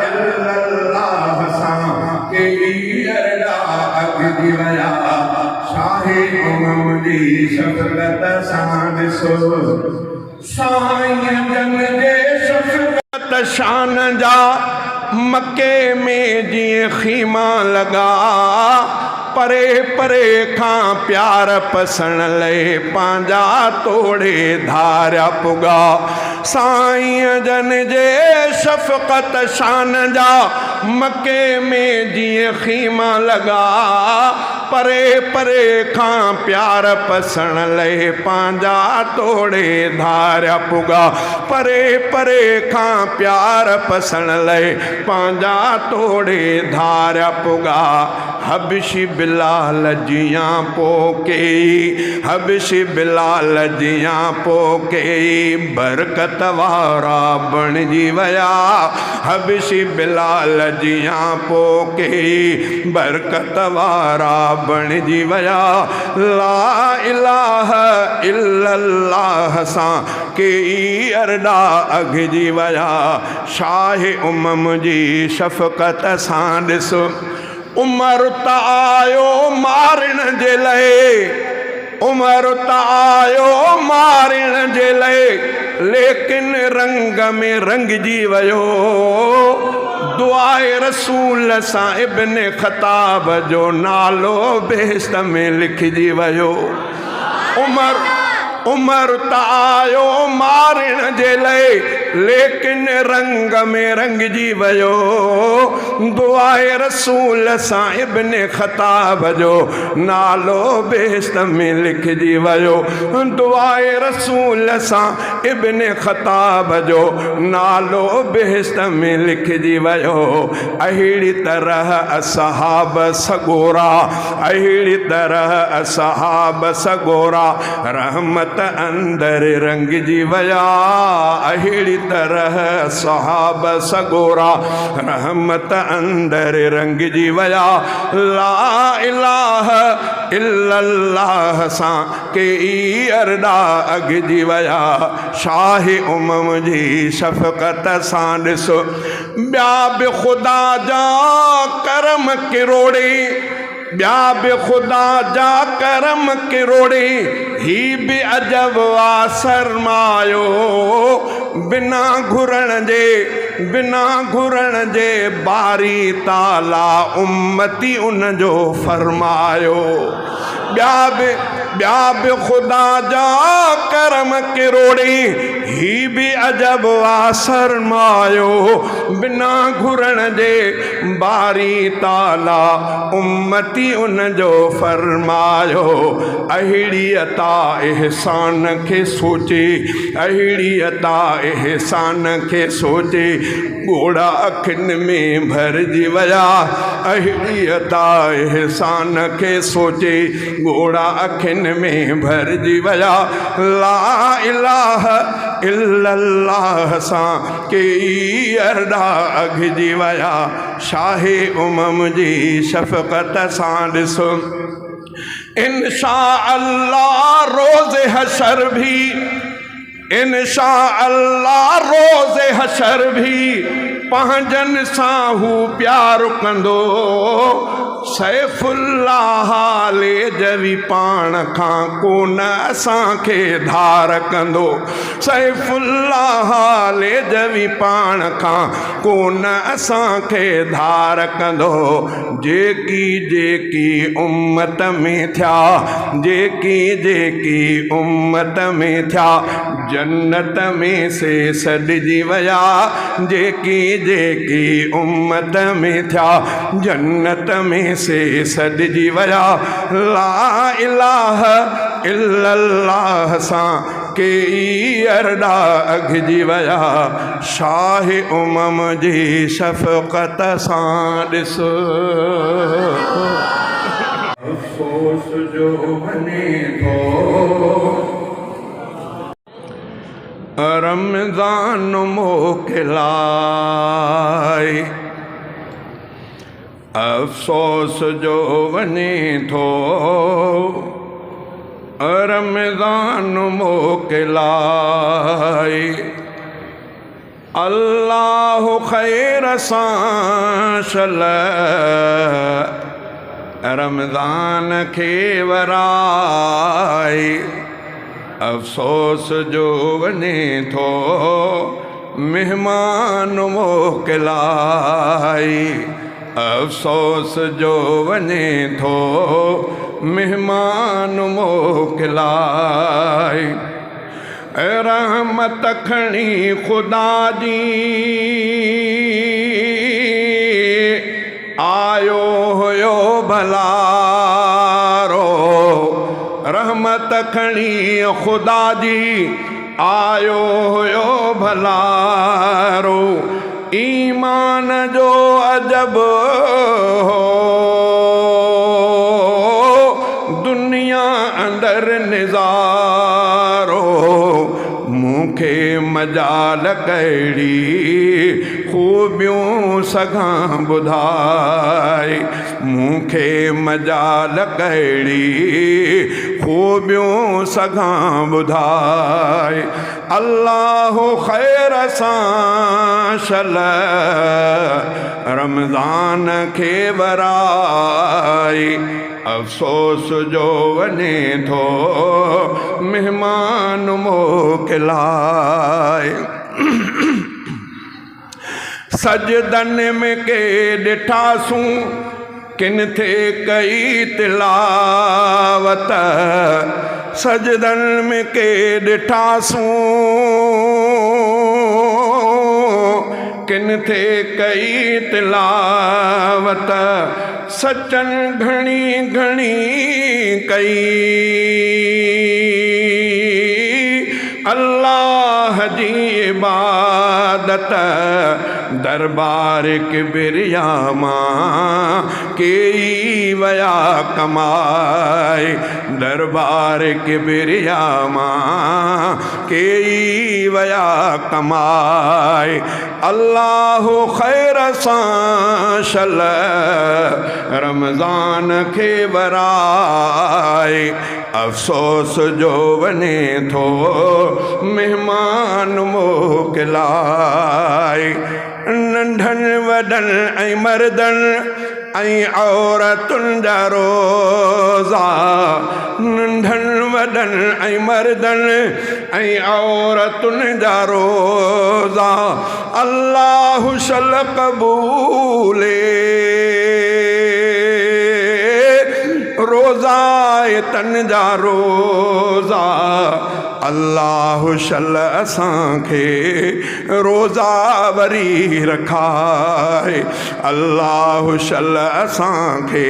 الا الله سان ڪيئي ارڏا اگهجي ويا. شاهه امم جي شفقت سان ڏسو. سائين جن جي شفقت شان جا مڪي ۾ جيئن خيما لڳا. پري پري کان پيار پسڻ لئي پنهنجا توڙي ڌاريا پڳا. سائين جن جي شفقت شان جا مڪي ۾ جيئن خيما لڳا. پري پري کان پيار پسڻ لئي پنهنجا توڙي ڌاريا پڳا. پري پري کان پيار پسڻ لئي پنهنجا توڙي ڌاريا پڳا. حبشي بلال جيان پوکيئي حبشي بلال جيان پوکيئي برڪت وارا بڻجي ويا. حبشي بلال جيان پوکيئي برڪت وارا بڻجي ويا. لا اله الا الله سان ڪيئي ارڏا اگهجي ويا. شاهه امم جي شفقت سان ڏس. عمر ته آيو مارڻ جي لئي، عمر ته آيو مارڻ جي لئي، ليڪن رنگ ۾ رنگجي ويو. دعاء رسول سان ابن خطاب جو نالو بهشت ۾ لکجي ويو. عمر عمر ته آيو مارڻ جي لئي، ليڪن رنگ ۾ رنگجي ويو. دعاء رسول سان ابن خطاب جو نالو بهشت ۾ لکجي ويو. دعاء رسول سان ابن خطاب جو نالو بهشت ۾ لکجي ويو. اهڙي طرح اصحاب سڳورا اهڙي طرح اصحاب سڳورا رحمت اندر رنگجي ويا. اهڙي طرح اصحاب سڳورا رحمت اندر رنگجي ويا. لا اله الا الله سان ڪيئي ارڏا اگهجي ويا. شاهه امم جي شفقت سان ڏس. ٻيا به خدا جا ڪرم ڪروڙين، ٻيا به خدا جا ڪرم ڪروڙين، هي به عجب آ سرمايو، بنا گهرڻ جي، بنا گهرڻ جي باري تعاليٰ امتي ان جو فرمايو. ٻيا به ٻيا به خدا جا ڪرم ڪروڙين، هي به عجب آ سرمايو، بنا گهرڻ جي باري تعاليٰ امتي ان جو فرمايو. اهڙي عطا احسان کي سوچي، اهڙي عطا احسان کي سوچي، ڳوڙها اکين ۾ ڀرجي ويا. اهڙي عطا احسان کي سوچي ڳوڙها اکين ۾ ڀرجي ويا. لا اله الا الله سان ڪيئي ارڏا اگهجي ويا. شاهه امم جي شفقت سان ڏس. انشاء الله روز حشر ڀي. انشاء الله روز حشر ڀي پنهنجن سان هو پيار ڪندو. سيف الله هاليجوي پاڻ کان ڪونه اسان کي ڌار ڪندو. سيف الله هاليجوي پاڻ کان ڪونه اسان کي ڌار ڪندو. جيڪي جيڪي امت ۾ ٿيا، جيڪي جيڪي امت ۾ ٿيا، جنت ۾ سي سڏجي ويا، جيڪي جيڪي امت ۾ ٿيا، جنت ۾ سي سڏجي ويا، لا اله الا الله سان ڪيئي ارڏا اگهجي ويا، شاهه امم جي شفقت سان ڏس. افسوس جو وڃي ٿو. رمضان موڪلائي. افسوس جو وڃي ٿو. رمضان موڪلائي. الله خير سان شل رمضان کي ورائي. افسوس جو وڃي ٿو مهمان موڪلائي. افسوس جو وڃي ٿو مهمان موڪلائي. رحمت کڻي خدا جي آيو هيو ڀلارو. رحمت کڻي خدا جي آيو هيو ڀلارو. ايمان جو عجب هو دنيا اندر نظارو. مون کي مجال ڪهڙي خوبيون سگهان ٻڌائي. مون کي مجال ڪهڙي خوبيون سگهان ٻڌائي. الله خير سان شل رمضان کي ورائي. افسوس جو وڃي ٿو مهمان موڪلائي. سجدن ۾ ڪي ڏٺاسون ڪن ٿي ڪئي تلاوت. سجدن ۾ ڪي ڏٺاسون ڪن ٿي ڪئي تلاوت. سچن گهڻي گهڻي ڪئي الله جي عبادت. دربار ڪبريا مان ڪيئي ويا ڪمائي. دربار ڪبريا مان ڪيئي ويا ڪمائي. الله خير سان شل رمضان کي ورائي. افسوس جو وڃي ٿو مهمان موڪلائي. ننڍن وڏن ۽ مردن ۽ عورتن جا روزا. ننڍن وڏن ۽ مردن ۽ عورتن جا روزا. الله شل قبولي روزا تن جا روزا. الله شل اسان کي روزا وري رکائي. الله شل اسان کي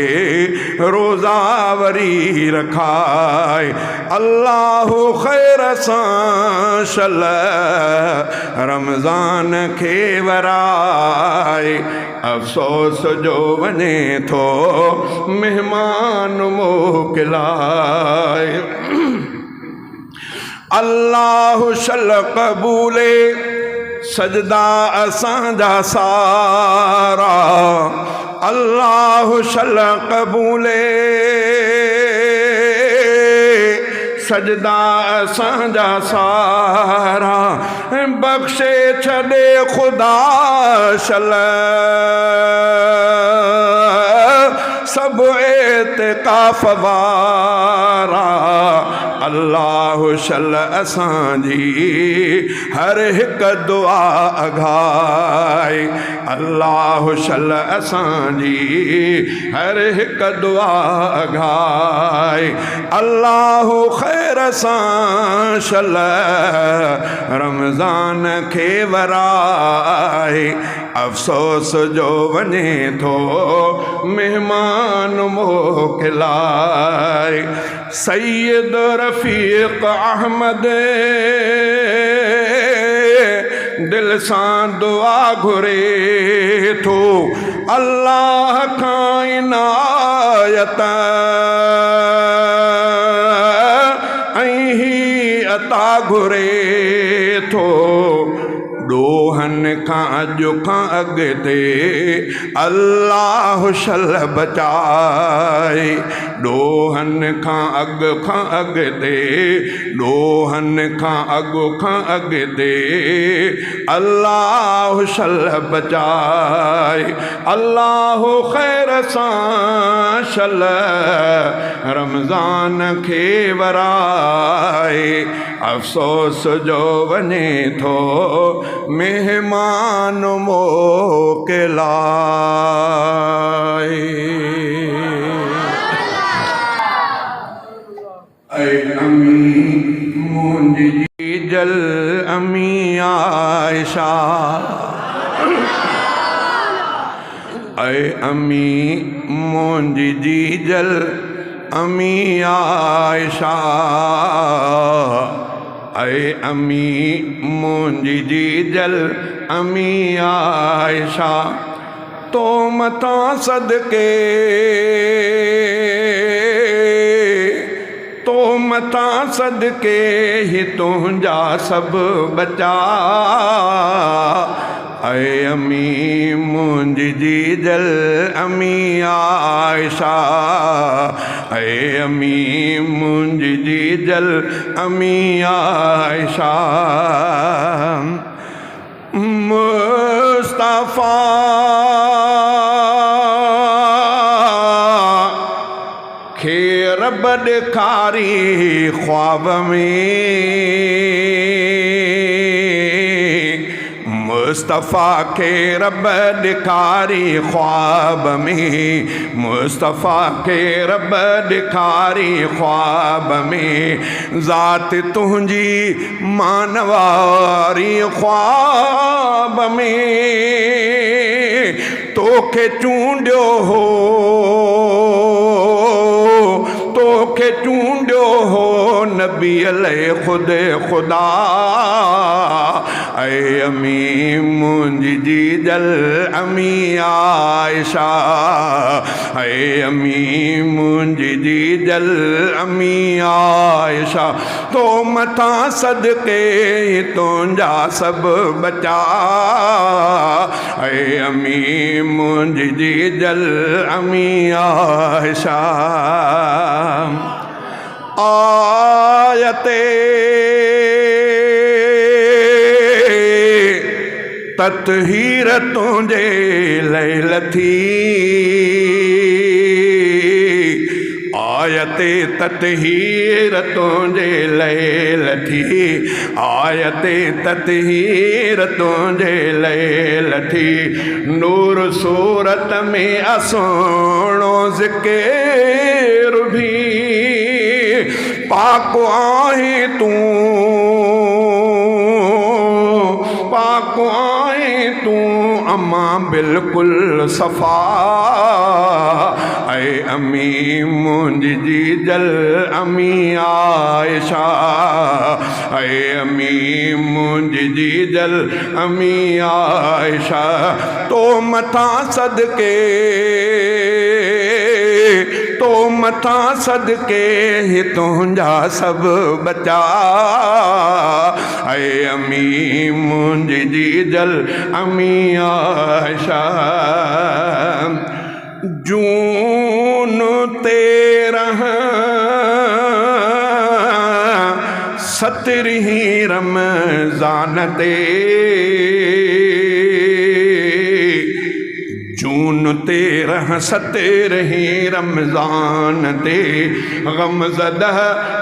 روزا وري رکائي. الله خير سان شل رمضان کي ورائي. افسوس جو وڃي ٿو مهمان موڪلائي. الله شل قبولي سجدا اسان جا سارا. الله شل قبولي سجدا اسان جا سارا. بخشي ڇڏي خدا شل سڀ اعتڪاف وارا. الله شل اسان جي هر هڪ دعا اگهائي. الله شل اسان جي هر هڪ دعا اگهائي. الله خير سان شل رمضان کي ورائي. افسوس جو وڃي ٿو مهمان موڪلائي. سيد رفيق احمد دل سان دعا گهري ٿو الله کان عنايت ۽ هي عطا گهري ٿو. ڏوهن کان اڄ کان اڳتي الله شل بچائي. ڏوهن کان اڳ کان اڳتي ڏوهن کان اڳ کان اڳتي الله شل بچائي. الله خير سان شل رمضان کي ورائي. افسوس جو وڃي ٿو مهمان موڪلائي. اي امي منهنجي جيجل امي عائشه. اي امي منهنجي جيجل امي عائشه. اي امي منهنجي جيجل امي عائشه. تو مٿان صدقي تو مٿان صدقي هي تنهنجا سڀ ٻچا. اي امي منهنجي جيجل امي عائشه. اي امي منهنجي جيجل امي عائشه. مصطفيٰ کي رب ڏيکاري خواب ۾. مصطفيٰ کي رب ڏيکاري خواب ۾. مصطفيٰ کي رب ڏيکاري خواب ۾. ذات تنهنجي مانواري خواب ۾. توکي چونڊيو هو توکي چونڊيو هو نبي لئه خود خدا. اي امي منهنجي جيجل امي عائشه. اي امي منهنجي جيجل امي عائشه. تو مٿان صدقي تنهنجا سڀ ٻچا. اي امي منهنجي جيجل امي عائشه. آيت تطهير تنهنجي لئه لٿي. آيت تطهير تنهنجي لئه لٿي. آيت تطهير تنهنجي لئه لٿي. نور صورت ۾ اسهڻو ذڪر ڀي. پاڪ آهين تون پاڪ آهين تون امان بلڪل صفا. اي امي منهنجي جيجل امي عائشه. اي امي منهنجي جيجل امي عائشه. تو مٿان صدقي تو مٿان صدقي هي تنهنجا سڀ ٻچا. اي امي منهنجي جيجل امي عائشه. جون تيرهن سترهين رمضان تي. جون تيرهن. تيرهن سترهين رمضان تي غمزده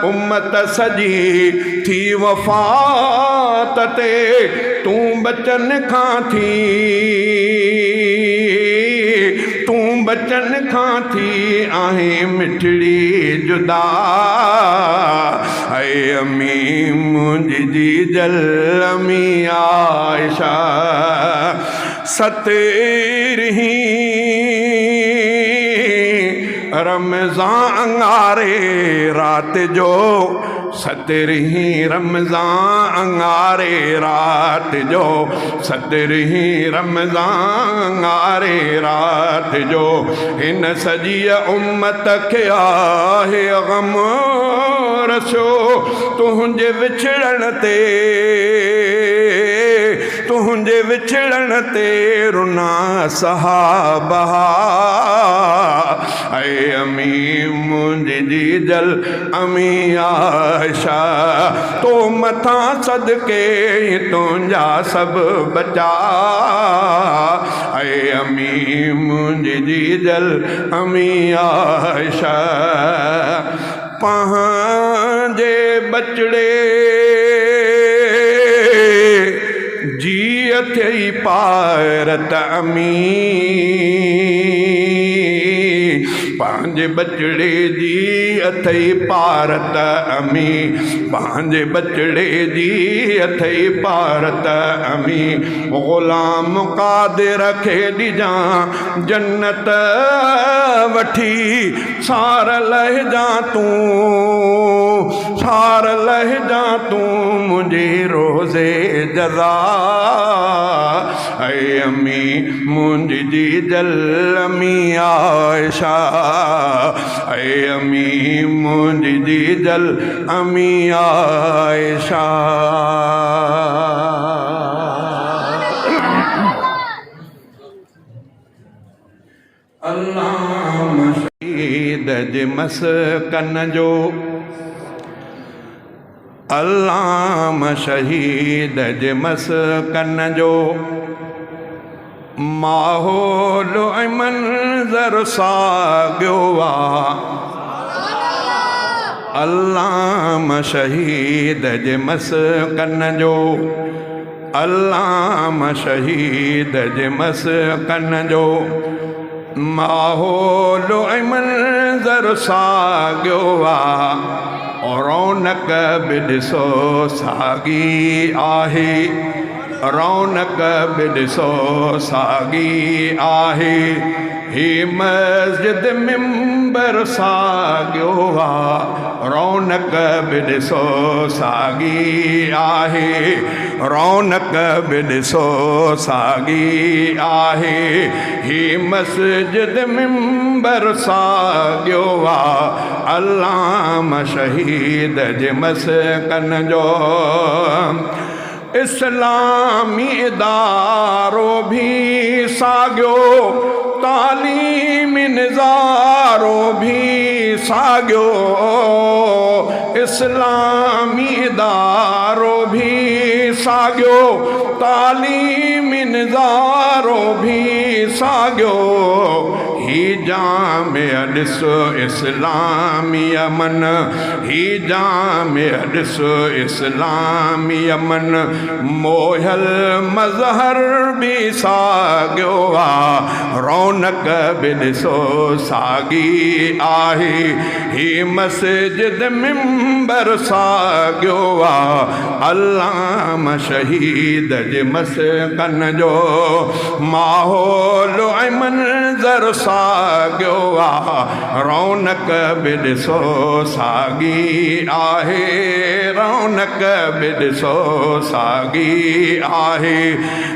امت سڄي ٿي وفات تي تون بچن کان ٿي تون بچن کان ٿي آهين مٺڙي جدا اي امي منهنجي جيجل امي عائشه سترهين رمضان اڱاري رات جو سترهين رمضان اڱاري رات جو سترهين رمضان اڱاري رات جو هن سڄيء امت کي آهي غم رسيو تنهنجي وڇڙڻ تي تنهنجي وڇڙڻ تي رنا صحابه اي امي منهنجي جيجل امي عائشه تو مٿان صدقي تنهنجا سڀ ٻچا اي امي منهنجي جيجل امي عائشه پنهنجي ٻچڙي جي اٿئي پارت امي پنهنجي ٻچڙي جي اٿئي پارت امي پنهنجي ٻچڙي جي اٿئي پارت امي غلام قادر کي ڏجان جنت وٺي سار لهجان تون، سار لهجان تون منهنجي روزي جزا اي امي منهنجي جيجل امي عائشه اي امي منهنجي جيجل امي عائشه. علامه شهيد جي مسڪن جو علامه شهيد جي مسڪن جو ماحول ۽ منظر ساڳيو آ علامه شهيد جي مسڪن جو علامه شهيد جي مسڪن جو ماحول ۽ منظر ساڳيو آ، رونق به ڏسو ساڳي آهي، رونق به ڏسو ساڳي آهي، هي مسجد منبر ساڳيو آ، رونق به ڏسو ساڳي آهي، رونق به ڏسو ساڳي آهي، هي مسجد منبر ساڳيو آ، علامه شهيد جي مسڪن جو. اسلامي ادارو ڀي ساڳيو، تعليمي نظارو ڀي ساڳيو، اسلامي ادارو ڀي ساڳيو، تعليمي نظارو ڀي ساڳيو، هي جامع ڏس اسلامي امن، هي جامع ڏس اسلامي امن، موهيل مظهر به ساڳيو آ، رونق به ڏسو ساڳي آهي، هي مسجد منبر ساڳيو آ، علامه شهيد جي مسڪن جو ماحول ۽ منظر ساڳيو آ، رونق به ڏسو ساڳي آهي، رونق به ڏسو ساڳي آهي،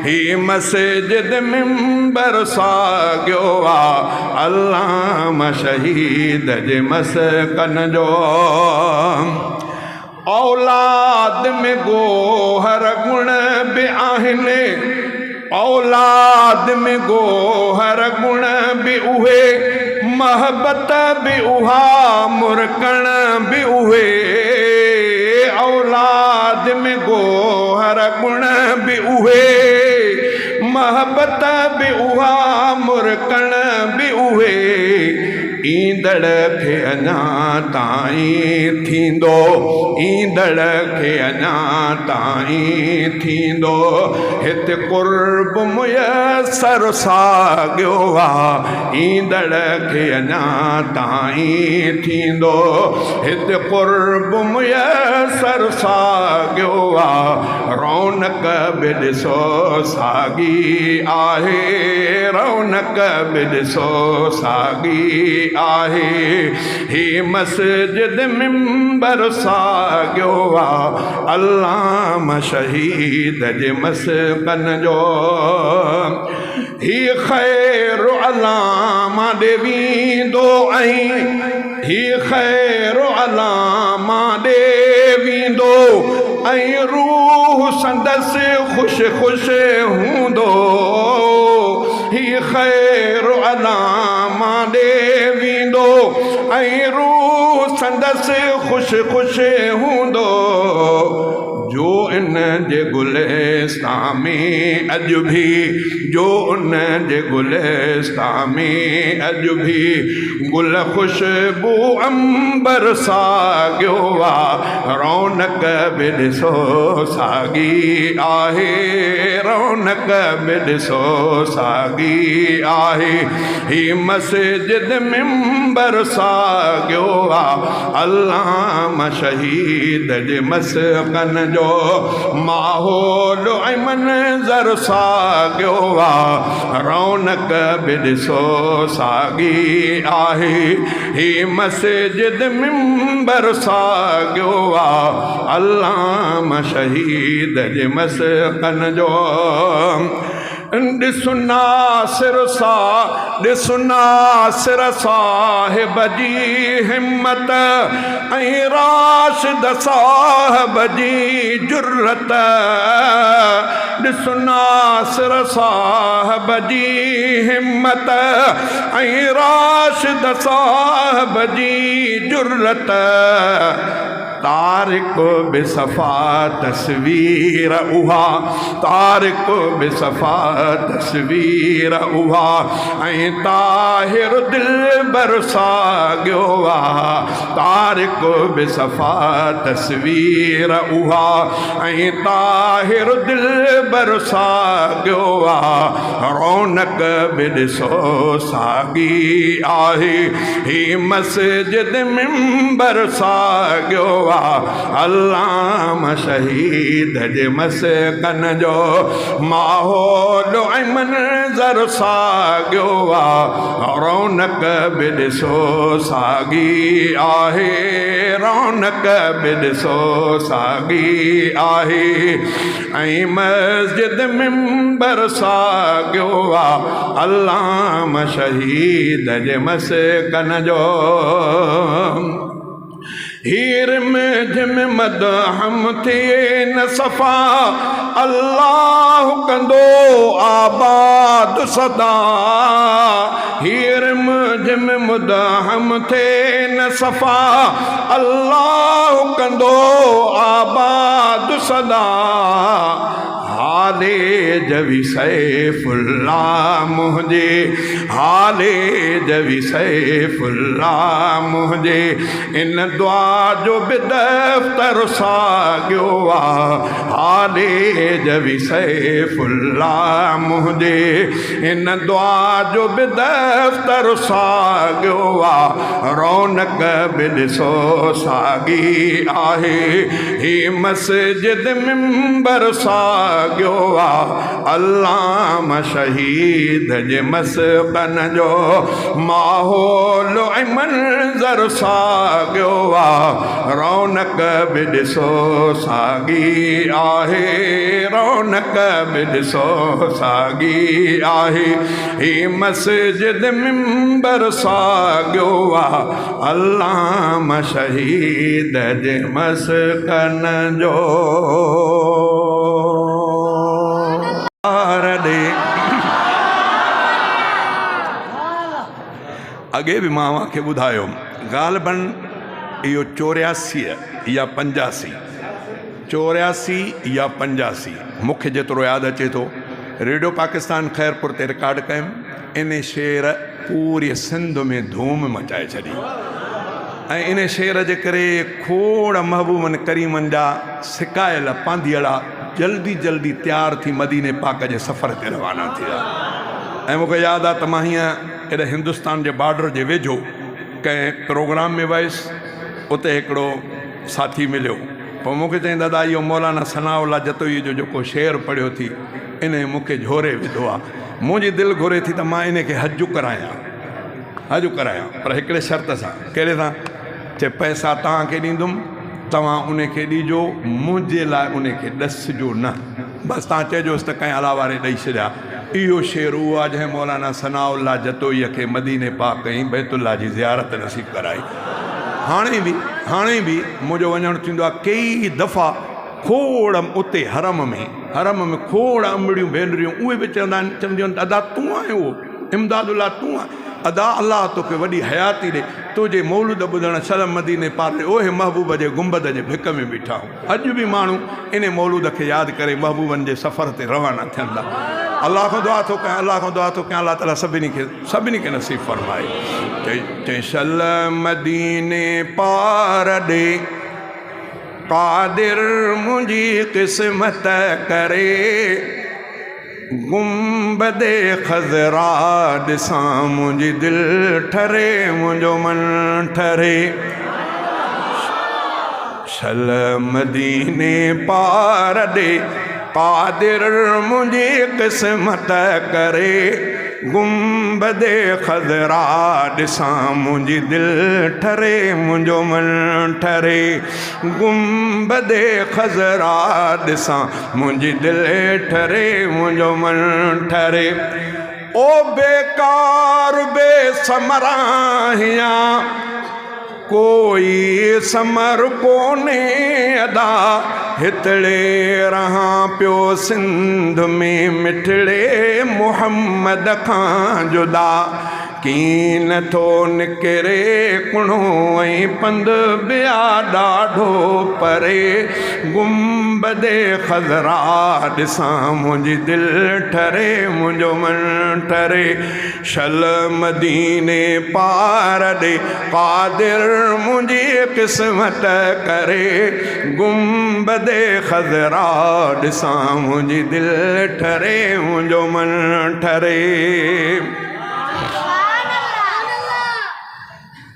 هي مسجد منبر ساڳيو آ، علامه شهيد جي مسڪن جو. اولاد ۾ گوهر گڻ به آهن، اولاد ۾ گوهر گڻ به اهي، محبت به اها مرڪڻ به اهي، اولاد ۾ گوهر گڻ به اهي، محبت به اها مرڪڻ به اهي. ايندڙ کي اڃا تائين ٿيندو، ايندڙ کي اڃا تائين ٿيندو، هت قرب ميسر ساڳيو آ، ايندڙ کي اڃا تائين ٿيندو، هت قرب ميسر ساڳيو آ، رونق به ڏسو ساڳي آهي، رونق به ڏسو ساڳي آهي، هي مسجد منبر ساڳيو آ، علامه شهيد جي مسڪن جو. هي خير علامه ڏي ويندو ۽ هي خير علامه ڏي ويندو ۽ روح سندس خوش خوش هوندو. هي خير علامه ڏي ويندو ۽ روح سندس خوش خوش هوندو. جو ان جي گلستان ۾ اڄ ڀي، جو ان جي گلستان ۾ اڄ ڀي، گل خوشبو عنبر ساڳيو آ، رونق به ڏسو ساڳي آهي، رونق به ڏسو ساڳي آهي، هي مسجد منبر ساڳيو آ. علامه شهيد جي مسڪن جو ماحول ۽ منظر ساڳيو آ، رونق به ڏسو ساڳي آهي، هي مسجد منبر ساڳيو آ، علامه شهيد جي مسڪن جو. ڏس ناصر سا ڏس ناصر صاحب جي همت ۽ راشد صاحب جي جرئت ڏس ناصر صاحب جي همت ۽ راشد صاحب جي جرئت. طارق به صفا تصوير اها، طارق به صفا تصوير اها، ۽ طاهر دلبر ساڳيو آ، طارق به صفا تصوير اها، ۽ طاهر دلبر ساڳيو آ، رونق به ڏسو ساڳي آهي. هي مسجد منبر ساڳيو آ، علامه شهيد جي مسڪن جو ماحول ۽ منظر ساڳيو آ، رونق به ڏسو ساڳي آهي، رونق به ڏسو ساڳي آهي. ۽ مسجد منبر ساڳيو آ، علامه شهيد جي مسڪن جو. هي رم جھم مدهم ٿئي نه صفا، الله ڪندو آباد سدا. هي رم جھم مدهم ٿئي نه صفا، الله ڪندو آباد سدا. هالي جوي سيف الله منهنجي، هالي جوي سيف الله منهنجي، ان دعا جو به دفتر ساڳيو آ. هالي جوي سيف الله منهنجي، ان دعا جو به دفتر ساڳيو آ، رونق به ڏسو ساڳي آهي، هي مسجد منبر ساڳيو آ، علامه شهيد جي مسڪن جو ماحول ۽ منظر ساڳيو آ، رونق به ڏسو ساڳي آهي، رونق به ڏسو ساڳي آهي، هي مسجد منبر ساڳيو آ، علامه شهيد جي مسڪن جو. اڳي به مان اوهان کي ٻڌايو غالباً اهو چورياسيء يا پنجاسي، 84 يا 85، مون کي جيترو ياد اچي ٿو، ريڊيو پاڪستان خيرپور تي رڪارڊ ڪيم. ان شعر پوري سنڌ ۾ ڌوم مچائي ڇڏي ۽ ان شعر جي ڪري کوڙ محبوبن ڪريمن جا سڪايل پانڌيئڙا جلدي جلدي تيار ٿي مديني پاڪ جي سفر تي روانا ٿيا. ۽ مون کي ياد آ ته مان هينئن ايڏي هندستان جي بارڊر جي ويجهو ڪنهن پروگرام ۾ ويس، اتي هڪڙو ساٿي مليو، پوء مون کي چيائين دادا اهو مولانا ثناء الله جتوئيء جو جيڪو شعر پڙهيو ٿي انهيء مون کي جهوري وڌو آ، منهنجي دل گهري ٿي ته مان انهيء کي حج ڪرايان، حج ڪرايان پر هڪڙي شرط سان، ڪهڙي سان؟ چي پئسا توهان کي ڏيندم، توهان انهي کي ڏيجو، منهنجي لاء انهي کي ڏسجو نه، بس توهان چئجوس ته ڪنهن الله واري ڏئي ڇڏيا. اهو شعر اهو آهي جنهن مولانا ثناء الله جتوئيء کي مديني پاڪ ۽ بيت الله جي زيارت نصيب ڪرائي. هاڻي به هاڻي به منهنجو وڃڻ ٿيندو آهي ڪيئي دفعا کوڙ اتي حرم ۾ حرم ۾ کوڙ امڙيون ڀينريون اهي به چوندا آهن چونديون آهن ادا تون آهين اهو امداد الله تون آهين ادا الله توکي وڏي حياتي ڏي تنهنجي مولود ٻڌڻ شل مديني پاري اوهي محبوب جي گنبد جي ڀڪ ۾ بيٺا آهون. اڄ به ماڻهو انهي مولود کي ياد ڪري محبوبن جي سفر تي روانا ٿين ٿا. الله کان دعا ٿو ڪيان الله کان دعا ٿو ڪيان الله تعالي سڀني کي سڀني کي نصيب فرمائي. چئي شل مديني پار ڏي قادر منهنجي قسمت ڪري. گنبد خضرا ڏسان منهنجي دل ٺري منهنجو من ٺري. شل مديني پار ڏي قادر منهنجي قسمت ڪري. گنبد خضرا ڏسان منهنجي دل ٺري منهنجو من ٺري. گنبد خضرا ڏسان منهنجي دل ٺري منهنجو من ٺري. او بيڪار بي ثمر آهيان ڪوئي ثمر ڪونهي ادا هتڙي رهان پيو سنڌ ۾ مٺڙي محمد کان جدا. ڪين ٿو نڪري ڪڻو ۽ پنڌ به آ ڏاڍو پري. گنبد خضرا ڏسان منهنجي دل ٺري منهنجو من ٺري. شل مديني پار ڏي قادر منهنجي قسمت ڪري. گنبد خضرا ڏسان منهنجي دل ٺري منهنجو من ٺري.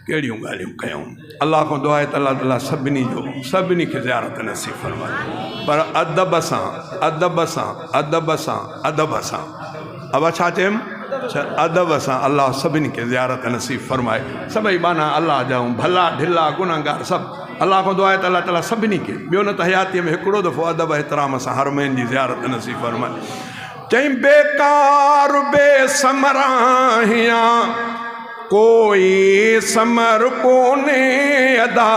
ڪهڙيون ڳالهيون ڪيائون. الله کان دعا آهي ته الله تعالي سڀني جو سڀني کي زيارت نصيب فرمائي پر ادب سان ادب سان ادب سان ادب سان ابا ڇا چيم ادب سان الله سڀني کي زيارت نصيب فرمائي سڀئي ٻانها الله جا آهيون ڀلا ڍلا گنهگار سڀ الله کان دعا آهي ته الله تعالي سڀني کي ٻيو نه ته حياتي ۾ هڪڙو دفعو ادب احترام سان حرمين جي زيارت نصيب فرمائي. چئين بيڪار بي ثمر آهيان ڪوئي ثمر ڪونهي ادا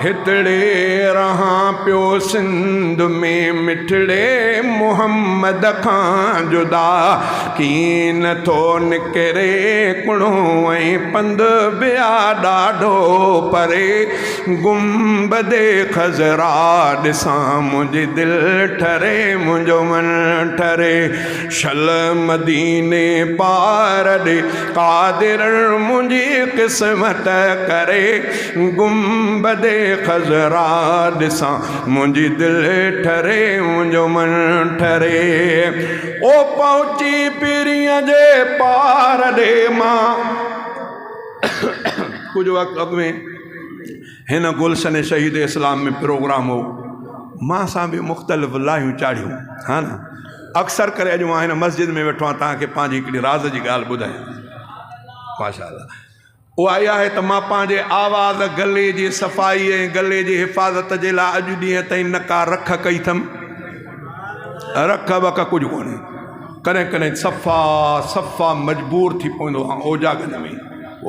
هتڙي رهان پيو سنڌ ۾ مٺڙي محمد کان جدا ڪين ٿو نڪري ڪڻو ۽ پنڌ به آ ڏاڍو پري گنبد خضرا ڏسان منهنجي دل ٺري منهنجو من ٺري. شل مديني پار ڏي قادر منهنجي قسمت ڪري. گنبد خضرا ڏسان منهنجي دل ٺري منهنجو من ٺري. او پهچي پرينء جي پار ڏي مان ڪجهه وقت اڳ ۾ هن گلشن شهيد اسلام ۾ پروگرام هو مان سان به مختلف لاهيون چاڙهيون ها نه اڪثر ڪري اڄ مان هن مسجد ۾ ويٺو آهيان توهان کي پنهنجي هڪڙي راز جي ڳالهه ٻڌايان ماشاء الله اها اها آهي ته مان پنهنجي آواز گلي جي صفائي ۽ گلي جي حفاظت جي لاء اڄ ڏينهن تائين نه ڪا رک ڪئي اٿم رک وک ڪجهه ڪونهي ڪڏهن ڪڏهن صفا صفا مجبور ٿي پوندو آهيان اوجاڳن ۾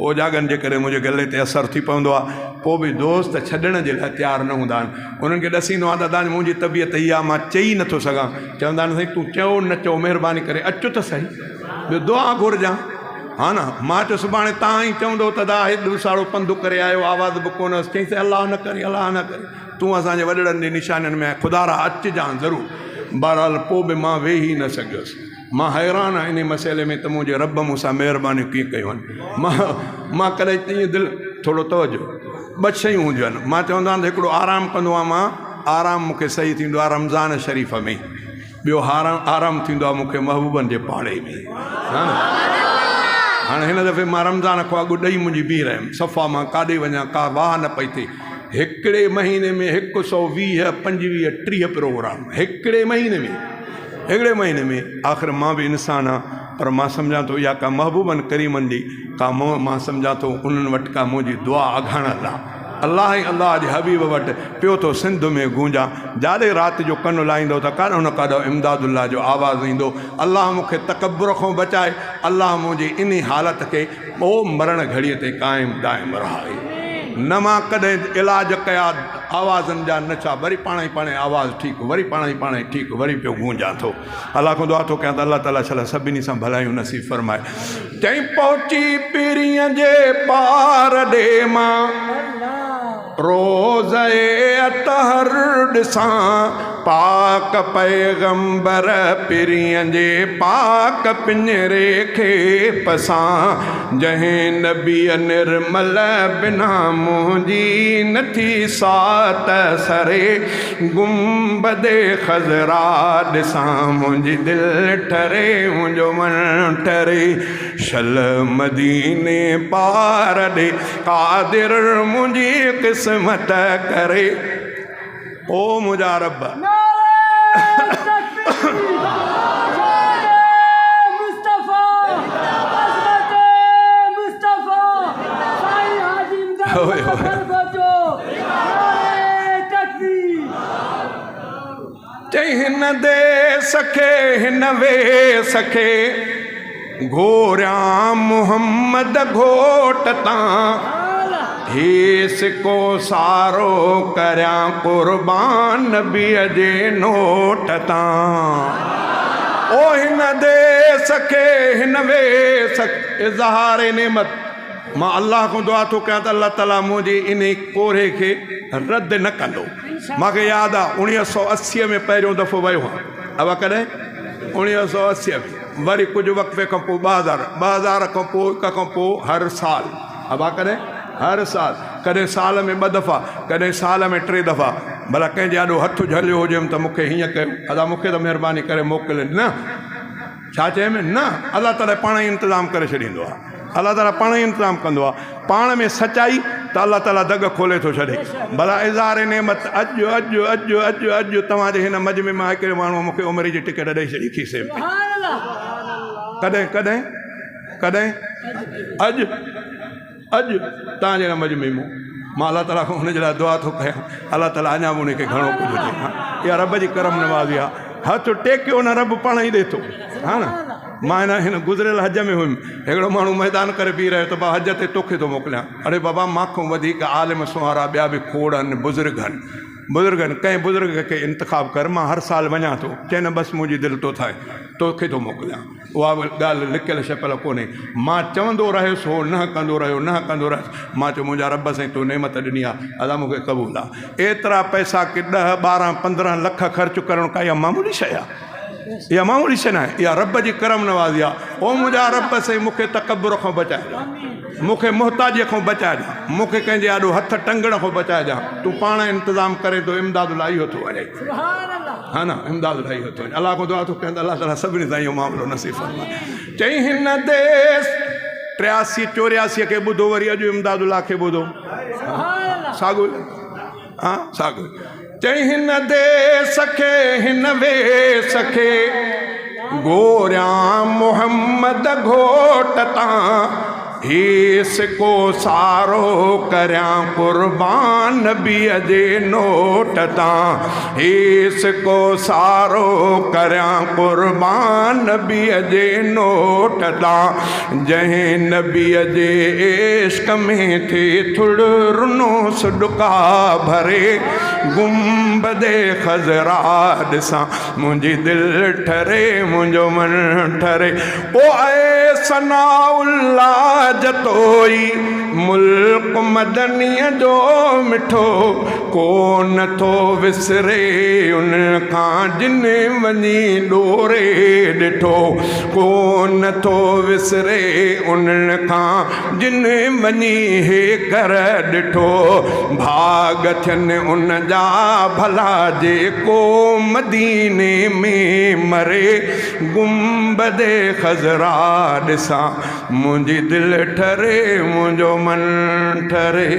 اوجاڳن جي ڪري منهنجي گلي تي اثر ٿي پوندو آهي پوء به دوست ڇڏڻ جي لاء تيار نه هوندا آهن انهن کي ڏسيندو آهيان ته ادا منهنجي طبيعت هي آهي مان چئي نٿو سگهان چوندا آهن سائين تون چئو نه چئو مهرباني ڪري اچ ته سهي ٻيو دعا گهرجان ها نه مان چيو سڀاڻي تان ئي چوندو ته ادا هيڏو سارو پنڌ ڪري آيو آواز به ڪونه هئس چئي سائين الله نه ڪري الله نه ڪري تون اسان جي وڏڙن جي نشانين ۾ آهين خدارا اچجان ضرور بهرحال پوء به مان ويهي نه سگهيس. مان حيران آهيان انهي مسئلي ۾ ته منهنجي رب مون سان مهربانيون ڪيئن ڪيون آهن. مان مان ڪڏهن ائين دل ٿورو توجه ٻه شيون هونديون آهن مان چوندو آهيان ته هڪڙو آرام ڪندو آهيان مان آرام مون کي صحيح ٿيندو آهي رمضان شريف ۾ ٻيو آرام ٿيندو آهي مون کي محبوبن جي پاڙي ۾. هاڻي هن دفعي مان رمضان کان اڳ ڏئي منهنجي بيهي رهيم صفا مان ڪاڏي وڃان ڪا واهه نه پئي ٿئي. هڪڙي مهيني ۾ هڪ سئو 20، 25، 30 پروگرام هڪڙي مهيني ۾ هڪڙي مهيني ۾ آخر مان به انسان آهيان پر مان سمجهان ٿو اها ڪا محبوبن ڪريمن جي ڪا مان سمجهان ٿو انهن وٽ ڪا منهنجي دعا اگهاڻل آهي. الله ۽ الله جي حبيب وٽ پيو ٿو سنڌ ۾ گونجان. جاڏي رات جو ڪن لائيندو ته ڪاڏهون نه ڪاڏهون امداد الله جو آواز ايندو. الله مون کي تڪبر کان بچائي. الله منهنجي انهي حالت کي او مرڻ گهڙيء تائين قائم دائم رهائي. نه مان ڪڏهن علاج ڪيا آوازن جا نه ڇا وري پاڻهئي پاڻهئي آواز ٺيڪ وري پاڻهئي پاڻهئي ٺيڪ وري پيو گونجان ٿو. الله کان دعا ٿو ڪيان ته الله تعالي شل سڀني سان ڀلايون نصيب فرمائي. چئين پهچي پرينء جي پار ڏي مان روضه اطهر ڏسان پاڪ پيغمبر پرينء جي پاڪ پڃري کي پسان جنهن نبيء نرمل بنا منهنجي نه ٿي ساعت سري گنبد خضرا ڏسان منهنجي دل ٺري منهنجو من ٺري شل مديني پار ڏي قادر منهنجي قسمت ڪري او منهنجا رب. نعري تڪبير شان مصطفي عظمت مصطفي سائين حاجي امداد الله خلفچو نعري تڪبير. چئي هن ديس کي هن ويس کي گهوريان محمد گهوٽ تان هي سڪو سارو ڪريان قربان نبيء جي نوٽ تان او هن ديس کي هن ويس اظهار نعمت مان الله کان دعا ٿو ڪيان ته الله تعالي منهنجي انهي ڪورهي کي رد نه ڪندو. مان کي ياد آ 1980 ۾ پهريون دفعو ويو هان. ابا ڪڏهن؟ 1980 ۾. وري ڪجهه وقفي کان پوء 2000، 2000 کان پوء هڪ کان پوء هر سال. ابا ڪڏهن؟ هر سال. ڪڏهن سال ۾ ٻه دفعا، ڪڏهن سال ۾ ٽي دفعا. ڀلا ڪنهن جي آڏو هٿ جهليو هجيم ته مون کي هيئن ڪيو. ادا مون کي ته مهرباني ڪري موڪل. نه. ڇا چيم؟ نه. الله تعالي پاڻ ئي انتظام ڪري ڇڏيندو آ. الله تعالي پاڻ ئي انتظام ڪندو آهي. پاڻ ۾ سچائي ته الله تعالي دڳ کولي ٿو ڇڏي. ڀلا اظهار نعمت اڄ اڄ اڄ اڄ اڄ توهان جي هن مجمع مان هڪڙي ماڻهوء مون کي عمري جي ٽڪيٽ ڏئي ڇڏي کيسي ۾. ڪڏهن ڪڏهن ڪڏهن اڄ اڄ توهان جي هن مجمع مان مان الله تعالي کان هن جي لاء دعا ٿو ڪيان الله تعالي اڃا به ان کي گهڻو ڪجهه ڏئي. ها اها رب جي ڪرم نوازي آهي. هٿ ٽيڪيو نه رب پاڻ ئي ڏئي ٿو. ها نه مان هن هن گذريل حج ۾ هيم هڪڙو ماڻهو ميدان ڪري بيهي رهيو ته بابا حج تي توکي ٿو موڪليان اڙي بابا مان کان وڌيڪ عالم سونهارا ٻيا به کوڙ آهن بزرگ آهن بزرگ آهن ڪنهن بزرگ کي انتخاب ڪر مان هر سال وڃان ٿو چئي نه بس منهنجي دل تو ٿائي توکي ٿو موڪليان اها به ڳالهه لڪيل ڇپيل ڪونهي مان چوندو رهيس هو نه ڪندو رهيو نه ڪندو رهيس مان چيو منهنجا رب سائين تو نعمت ڏني آهي ادا مون کي قبول آهي ايترا پئسا ڪي 10 12 15 لک خرچ ڪرڻ ڪا اها معمولي شيء آهي اها معمولي شيء ناهي، اها رب جي ڪرم نوازي آهي. او منهنجا رب سائين مون کي تڪبر کان بچائجان، مون کي محتاجيء کان بچائجان، مون کي ڪنهن جي آڏو هٿ ٽنگڻ کان بچائجان. تون پاڻ انتظام ڪرين ٿو، امداد الله اهو ٿو وڃي. ها نه امداد الله اهو ٿو وڃي. الله کان دعا ٿو ڪيان ته الله تعاليٰ سڀني سان اهو معاملو نصيب فرمائي. چئي هن ديس 83 84 کي ٻڌو وري اڄ امداد الله کي ٻڌو. ساڳيو ها ساڳيو. چئي هن ديس کي هن ويس کي گوريان محمد گهوٽ تان هي سڪو سارو ڪريان قربان نبيء جي نوٽ تان هي سڪو سارو ڪريان قربان نبيء جي نوٽ تان جنهن نبيء جي عشق ۾ ٿي ٿڙ رنو سڏڪا ڀري گنبد خضرا ڏسان منهنجي دل ٺري منهنجو من ٺري او اي ثناء الله جتوئي ملڪ مدنيء جو مٺو. ڪو نه ٿو وسري انهن کان جن وڃي ڏوري ڏٺو. ڪو نه ٿو وسري انهن کان جن وڃي هيڪر ڏٺو. ڀاڳ ٿين ان جا ڀلا جيڪو مديني ۾ مري. گنبد خضرا ڏسان منهنجي دل ٺري منهنجو من ٺري.